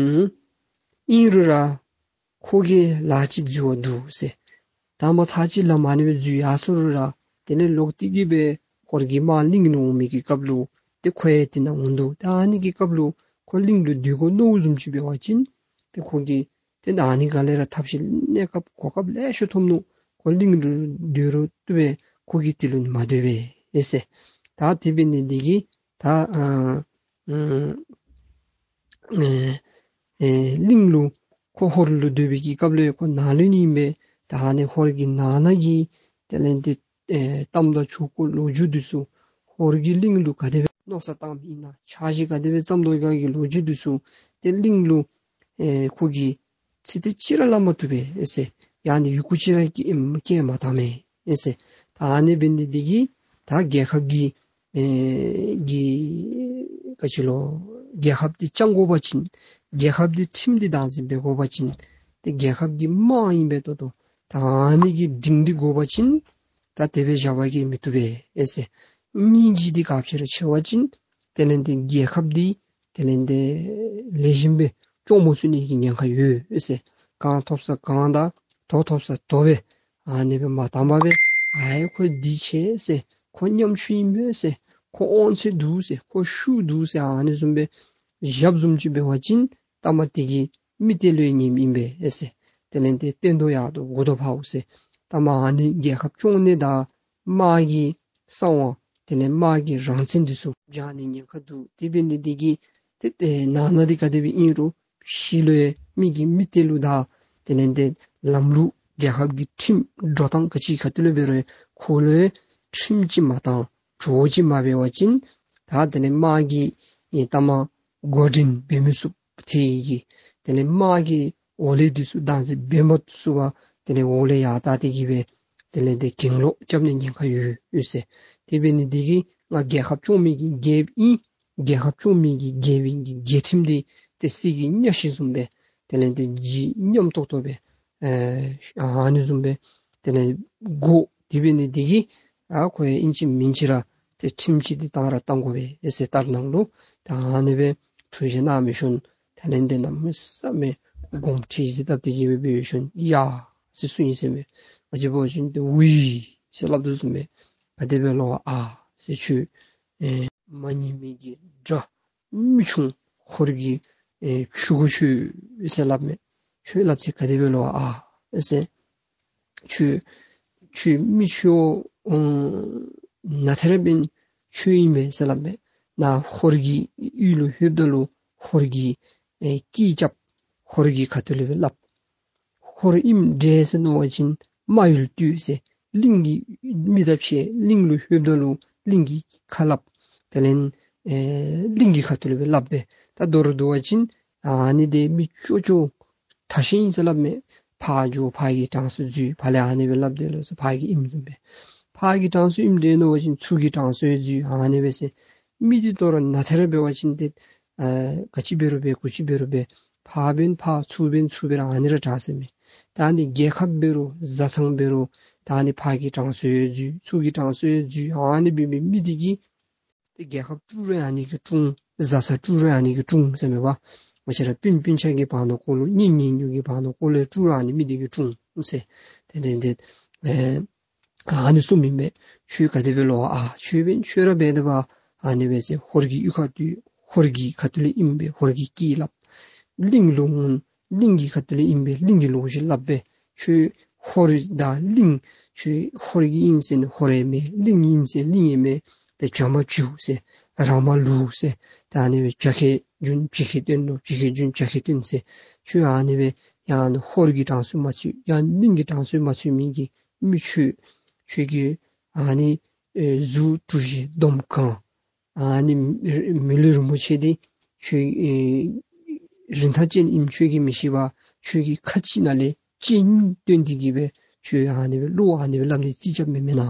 ཨིན་རུང་ར་ཁོ་གིས་ལཱ་ཅིག་འཛོལ་བ་འདུག་ཟེར། ད་མ་ཚར་ཅིག་ལམ་ཨ་ནི་སྦེ་འཛོལ་ཡར་སོ་རུང་ར་དེ་ལས་ལོག་སྟེ་གིས་སྦེ་ཧོར་གྱི་དམག་གླིང་ལུ་འོང་མི་གི་སྐབས་ལུ་ཏེ་ཁོ་ཡང་དེ་ནང་འོང་དོ། ད་ཨ་ནི་གི་སྐབས་ལུ་ཁོ་གླིང་ལུ་སྡོད་དགོ་མནོཝ་བཟུམ་ཅིག་འབད་བ་ཅིན་ཏེ་ཁོ་གིས་ཏེ་ད་ཨ་ནི་ག་ལས་ར་ཐབས་ཤེས་གནས་སྐབས་གོ་སྐབས་ལེ་ཤ་ཐོབ་ནུག། ཁོ་གླིང་ལུ་སྡོད་རུང་བཏུབ་པས། ཁོ་གིས་དེ་ལུ་མ་སྡོད་པས་ཨེ་ཟེར། ད་དེ་འབད་ནི་འདི་གིས་ད་ཨ་ཨ་ཨེ་ཨེ་གླིང་ལུ་ཁོ་ཧོར་ལུ་སྡོད་པའི་གི་སྐབས་ལུ་ཁོ་ནང་ལུ་ནི་ཨིན་པས། ད་ཨ་ནི་ཧོར་གྱི་ནང་ན་གི་དེ་ལས་ཏེ་ཨེ་གཏམ་དང་ཆོས་སྐོར་ལོ་རྒྱུས་འདི་ཚུ་ཧོར་གྱི་གླིང་ལུ་ག་དེ་སྦེ་མནོ་བསམ་བཏངམ་ཨིན་ན་འཆར་གཞི་ག་དེ་སྦེ་བརྩམ་དོ་ག་གི་ལོ་རྒྱུས་འདི་ཚུ་ཏེ་གླིང་ལུ་ཨེ་ཁོ་གིས་ཚིག་དེ་ཅིག་ར་སླབ་མ་བཏུབ་པས་ཨེ་ཟེར། ཡང་ན་ཡི་གུ་ཅིག་ར་སྐྱེལ་མ་བཏངམ་མས་ཨེ་ཟེར། ད་ཨ་ནི་འབད་ནི་འདི་གིས་ད་རྒྱལ་ཁབ་ཀྱི་ཨེ་གི་ག་ཅི་ལོ་རྒྱལ་ཁབ་འདི་བསྐྱང་དགོ་པ་ཅིན་རྒྱལ་ཁབ་འདི་ཁྲིམས་འདི་བདག་འཛིན་འབད་དགོ་པ་ཅིན་ཏེ་རྒྱལ་ཁབ་ཀྱི་དམག་ཨིན་པས་ཏོག་ཏོ། ད་ཨ་ནི་གི་སྡིངས་འདི་དགོ་པ་ཅིན་ད་དེ་སྦེ་བཞག་པ་གིས་མི་བཏུབ་པས་ཨེ་ཟེར། སྙིང་རྗེ་འདི་ག་ཅི་ར་ཆེ་བ་ཅིན་དེ་ལས་ཏེ་རྒྱལ་ཁབ་འདི་དེ་ལས་ཏེ་ལེགས་ཤོམ་སྦེ་སྐྱོང་མ་ཚུགས་ནི་གི་ཉེན་ཁ་ཡོད་ཟེར། གང་ཐོབ་ས་གང་དང་དོ་ཐོབ་ས་དོ་སྦེ་ཨ་ནི་སྦེ་མ་བཏང་པར་སྦེ་ཨའེ་ཁོ་འདི་ཆེ་ཟེར། ཁོ་ཉམ་ཆུང་ཨིན་པས་ཟེར། ཁོ་དབང་ཚད་འདུག་ཟེར། ཁོ་ཤུགས་འདུག་ཟེར། ཨ་ནི་བཟུམ་སྦེ་བཞགཔ་བཟུམ་ཅིག་འབད་བ་ཅིན་ལྟ་མ་དེ་གིས་མི་དེ་ལུ་ཡང་ཉེན་ཨིན་པས་ཨེ་ཟེར། དེ་ལས་ཏེ་བསྟན་དོ་ཡར་དོ་མགུ་དོ་ཕརཝ་ཟེར། ལྟ་མ་ཨ་ནི་རྒྱལ་ཁབ་སྐྱོང་ནི་དང་དམག་གི་གསང་བ་དེ་ལས་དམག་གི་རང་བཙན་འདི་ཚུ་བྱང་ནི་ཉེན་ཁ་འདུག། དེ་འབད་ནི་འདི་གིས་ཏེ་ནང་ན་འདི་ག་དེ་སྦེ་ཨིན་རུང་ཕྱི་ལུ་ཡང་མི་གིས་མི་དེ་ལུ་དང་དེ་ལས་ཏེ་ལམ་ལུགས་རྒྱལ་ཁབ་ཀྱི་ཁྲིམས་འགྲོ་སྟངས་ག་ཅི་ཁ་ཐུག་ལས་འབད་རུང་ཁོ་ལུ་ཡང་ཁྲིམས་ཅིག་མ་བཏང་གྲོགས་ཅིག་མ་འབད་བ་ཅིན་ད་དེ་ལས་དམག་གི་ཨེ་ལྟ་མ་འགོ་འདྲེན་འབད་མི་ཚུགས། ཏེ་གི་དེ་ལས་དམག་གི་འོག་ལས་འདི་ཚུ་བདག་འཛིན་འབད་མ་ཚུགས་པར་དེ་ལས་འོག་ལས་ཡར་བལྟ་སྟེ་གི་སྦེ་དེ་ལས་ཏེ་གྱེན་ལོག་རྐྱབ་ནི་ཉེན་ཁ་ཡོད་ཡོད་ཟེར། དེ་འབད་ནི་འདི་གིས་ང་རྒྱལ་ཁབ་སྐྱོང་མི་གི་རྒྱལཔོ་ཨིན། རྒྱལ་ཁབ་སྐྱོང་མི་གི་རྒྱལཔོ་ཨིན་གྱི་རྒྱལ་ཁྲིམས་འདི་ཏེ་གསེར་གྱི་གཉའ་ཤིང་བཟུམ་སྦེ་དེ་ལས་ཏེ་ལྗིད་མཉམ་ཏོག་ཏོ་སྦེ་ཨེ་ཨ་ནི་བཟུམ་སྦེ་དེ་ལས་དགོ། དེ་འབད་ནི་འདི་གིས་ཨ་ཁོ་ཡང་ཨིན་ཅི་མིན་ཅི་ར་ཏེ་ཁྲིམས་ཅིག་འདི་བཏང་ར་བཏང་དགོ་པས་ཨེ་ཟེར་ལྟར་སྣང་ལུ་ད་ཨ་ནི་སྦེ་ཐུགས་བཞེད་གནང་མི་ཤུལ་དེ་ལས་ཏེ་གནམ་མེད་ས་མེད་དགོངསམ་ཁྲེལ་ཟེར་བཏབ་སྟེ་གི་སྦེ་འབད་ཤུལ་ཡ་ཟེར་གསུངས་ཡི་ཟེར་མས། ང་བཅས་འབད་བ་ཅིན་ཏེ་ཝི་ཟེར་སླབ་དོ་བཟུམ་སྦེ་ག་དེ་སྦེ་ལོ་ཨ་ཟེར། ཁྱོད་ཨེ་མ་ཉན་མི་གི་དགྲ་མི་ཆུང་ཧོར་གྱི་ཨེ་ཕྱུག་གུ་ཁྱོད་ཟེར་སླབ་མས། ཁྱོད་སླབ་ཚེ་ག་དེ་སྦེ་ལོ་ཨ་ཟེར། ཁྱོད་ཁྱོད་མི་ཁྱོད་ཨ་ན་ཐེ་ར་འབདན་ཁྱོད་ཨིན་མས་ཟེར་སླབ་མས། ནཱ་ཧོར་གྱི་ཡུལ་ལུ་ལྷོདཔ་ད་ལུ་ཧོར་གྱི་ཨེ་སྐད་རྐྱབ། ཧོར་གྱི་ཁ་ཐུག་ལས་སྦེ་སླབ། ཧོར་ཨིནམ་འདྲས་ཟེར་མནོ་བ་ཅིན་རྨ་ཡུལ་བཏུལ་ཟེར། གླིང་གི་མི་དང་ཕྱད་གླིང་ལུ་ལྷོདཔ་ད་ལུ་གླིང་གི་ཁ་སླབ། དེ་ལས་ཨེ་གླིང་གི་ཁ་ཐུག་ལས་སྦེ་སླབ་པས། ད་མདོར་བསྡུ་བ་ཅིན་ཨ་ནི་འདི་མི་ཅོ་ཅོ་ཁྲ་ཤིང་ཨིན་ཟེར་སླབ་མས། ཕར་འགྱོ་ཕར་གྱི་གྲངས་སུ་འཛུལ། ཕར་ལས་ཨ་ནི་སྦེ་སླབ་སྟེ་ལོག་ས་ཕར་གྱི་ཨིནམ་བཟུམ་སྦེ། ཕར་གྱི་གྲངས་སུ་ཨིནམ་འདྲས་མནོ་བ་ཅིན་ཚུར་གྱི་གྲངས་སུ་ཡང་འཛུལ། ཨ་ནི་སྦེ་ཟེར། མི་འདི་དོ་རུང་ན་ཐེ་ར་འབད་བ་ཅིན་ཏེ་ཨ་ག་ཅི་འབད་རུང་འབད་གུ་ཅི་འབད་རུང་འབད་ཕར་འབདན་ཕར་ཚུར་འབདན་ཚུར་སྦེ་ར་ཨ་ནི་ར་དྲག་ཟེར་མས། ད་ཨ་ནི་རྒྱལ་ཁབ་འབད་རུང་བཟའ་ཚང་འབད་རུང་ད་ཨ་ནི་ཕར་གྱི་གྲངས་སུ་ཡང་འཛུལ་ཚུར་གྱི་གྲངས་སུ་ཡང་འཛུལ། ཨ་ནི་འབད་མི་མི་འདི་གིས་ཏེ་རྒྱལ་ཁབ་དཀྲུག་རུང་ཨ་ནི་གིས་དཀྲུག། བཟའ་ཚང་དཀྲུག་རུང་ཨ་ནི་གིས་དཀྲུག་ཟེར་མས་པ། ང་བཅས་ར་སྤུན་སྤུན་ཆ་གི་བར་ན་ཀོ་ལུ་གཉེན་གཉེན་ཉེ་གི་བར་ན་ཀོ་ལུ་དཀྲུག་རུང་ཨ་ནི་མི་འདི་གིས་དཀྲུག་ཟེར། དེ་ལས་ཏེ་ཨེ་ཨ་ནི་གསུངམ་ཨིན་མས། ཁྱོད་ག་དེ་སྦེ་ལོ་ཨ་ཁྱོད་འབདན་ཁྱོད་ར་འབད་དེ་འབད་ཨ་ནི་སྦེ་ཟེར། ཧོར་གྱི་ཡུལ་ཁ་ཐུག་ཧོར་གྱི་ཁ་ཐུག་ལས་ཨིན་པས། ཧོར་གྱི་སྐད་སླབ། གླིང་ལུ་འོང་གླིང་གི་ཁ་ཐུག་ལས་ཨིན་པས། གླིང་གི་ལོ་རྒྱུས་སླབ་པས། ཁྱོད་ཧོར་དང་གླིང་ཁྱོད་ཧོར་གྱི་ཨིན་ཟེར་ན་ཧོར་ཡང་མེན། གླིང་གི་ཨིན་ཟེར་གླིང་ཡང་མེན། ཏེ་བྱ་མ་བྱུག་ཟེར་ར་མ་ལུག་ཟེར་ད་ཨ་ནི་སྦེ་བྱ་ཁལ་རྒྱུན་བྱ་ཁལ་སྟོན་ལོ། བྱ་ཁལ་རྒྱུན་བྱ་ཁལ་སྟོན་ཟེར། ཁྱོད་ཨ་ནི་སྦེ་ཡང་ཧོར་གྱི་གྲངས་སུ་མ་ཚུད་ཡང་གླིང་གི་གྲངས་སུ་མ་ཚུད་མི་གི་མི་ཁྱོད་ཁྱོད་ཀྱིས་ཨ་ནི་ཨེ་གཟུགས་གྲུ་བཞི་འདོམ་གང་ཨ་ནི་མི་ལུས་རིན་པོ་ཆེ་འདི་ཁྱོད་ཨེ་རིན་ཐང་ཅན་ཨིནམ་ཁྱོད་ཀྱིས་མི་ཤེས་པར་ཁྱོད་ཀྱིས་ཁ་གཅིག་ནང་ལས་ལྕེ་གཉིས་བཏོན་ཏེ་གི་སྦེ་ཁྱོད་ཨ་ནི་སྦེ་བློ་ཨ་ནི་སྦེ་ལམ་འདི་རྩིས་རྐྱབ་མི་མེན་ན་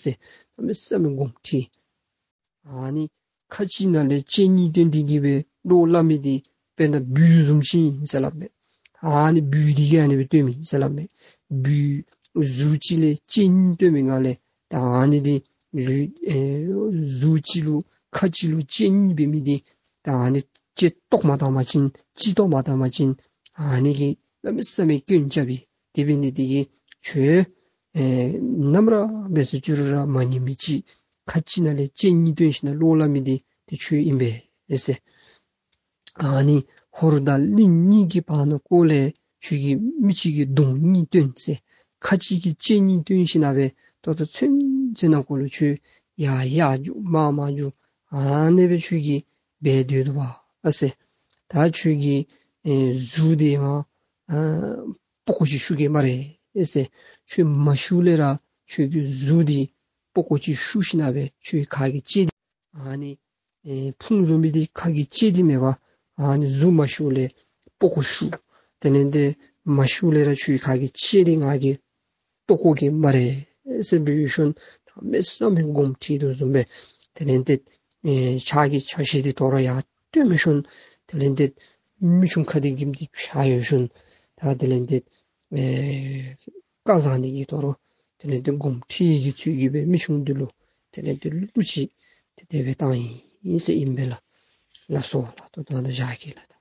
ཟེར། གནམ་མེད་ས་མེད་དགོངསམ་ཁྲེལ། ཨ་ནི་ཁ་གཅིག་ནང་ལས་ལྕེ་གཉིས་བཏོན་ཏེ་གི་སྦེ་ བློ་སླབ་མི་འདི་དཔེར་ན་སྦུལ་བཟུམ་ཅིག་ཨིན་ཟེར་སླབ་མས། ཨ་ནི་སྦུལ་འདི་གིས་ཨ་ནི་སྦེ་སྟོན་མི་ཨིན་ཟེར་སླབ་མས། སྦུལ་གཟུགས་གཅིག་ལས་ལྕེ་གཉིས་སྟོན་མི་ང་ལས་ད་ཨ་ནི་འདི་ལུས་ཨེ་གཟུགས་གཅིག་ལུ་ཁ་གཅིག་ལུ་ལྕེ་གཉིས་འབད་མི་འདི་ད་ཨ་ནི་ལྕེ་ཏོག་མ་བཏང་པ་ཅིན་ལྕེ་ཏོག་མ་བཏང་པ་ཅིན་ཨ་ནི་གིས་གནམ་མེད་ས་མེད་སྐྱོན་རྐྱབ་པས། དེ་འབད་ནི་འདི་གིས་ཁྱོད་ཨེ་ནམ་ར་འབད་ཟེར་ཅི་རུང་ར་མ་ཉན་མི་ཅིག་ཁ་གཅིག་ནང་ལས་ལྕེ་གཉིས་སྟོན་ཞིན་ན་བློ་སླབ་མི་འདི་ཏེ་ཁྱོད་ཨིན་པས་ཟེར། ཨ་ནི་ཧོར་དང་གླིང་གཉིས་ཀྱི་བར་ན་ཀོ་ལས་ཁྱོད་ཀྱིས་མི་གཅིག་གི་གདོང་གཉིས་སྟོན་ཟེར། ཁ་གཅིག་གི་ལྕེ་གཉིས་སྟོན་ཞིན་ན་སྦེ་ད་ལྟོ་ཚུན་ཚོད་ནང་འཁོད་ལུ་ཁྱོད་ཡར་ཡར་རྒྱུག་མར་མར་རྒྱུག་ཨ་ནི་སྦེ་ཁྱོད་ཀྱིས་འབད་སྡོད་དོ་བ་ཨ་ཟེར། ད་ཁྱོད་ཀྱི་ཨེ་གཟུགས་འདི་ཡང་ཨ་པགས་ཀོ་ཅིག་ཤུགས་ཀྱིས་སྨ་རེ་ཨེ་ཟེར། ཁྱོད་མ་ཤུགས་ལས་ར་ཁྱོད་ཀྱི་གཟུགས་འདི་པགས་ཀོ་ཅིག་ཤུགས་ཞིན་ན་སྦེ་ཁྱོད་ཁ་གི་ལྕེ་འདི་ཨ་ནི་ཨེ་ཕུང་བཟུམ་མའི་འདི་ཁ་གི་ལྕེ་འདི་མེད་པ། ཨ་ནི་གཟུགས་མ་ཤུགས་ལས་པགས་ཀོ་ཤུགས། དེ་ལས་ཏེ་མ་ཤུགས་ལས་ར་ཁྱོད་ཁ་གི་ལྕེ་འདི་ང་གིས་བཏོག་བཀོ་གེ་སྨ་རེ་ཟེར་འབད་ཞིན་གནམ་མེད་ས་མེད་དགོངསམ་ཁྲེལ་དོ་བཟུམ་སྦེ་དེ་ལས་ཏེ་ཨེ་ཕྱག་གི་ཆ་ཤས་འདི་དོ་རུང་ཡར་སྟོན་མི་ཞིན་དེ་ལས་ཏེ་མི་ཆུང་ཁ་འདི་གིས་འདི་ཕྱག་གཡོ་ཞིན་ད་དེ་ལས་ཏེ་ཨེ་བཀའ་བཟང་འདི་གིས་དོ་རུང་དེ་ལས་ཏེ་དགོངསམ་ཁྲེལ་གྱི་ཚུལ་གྱིས་སྦེ་མི་ཆུང་འདི་ལུ་དེ་ལས་ཏེ་གླུ་ཅིག་ཏེ་དེ་སྦེ་བཏང་ཡི་ཟེར་ཨིན་པས་ལགས། ལགས་སོ་ལགས། ད་ལྟོ་ད་བཞག་གེ་ལགས།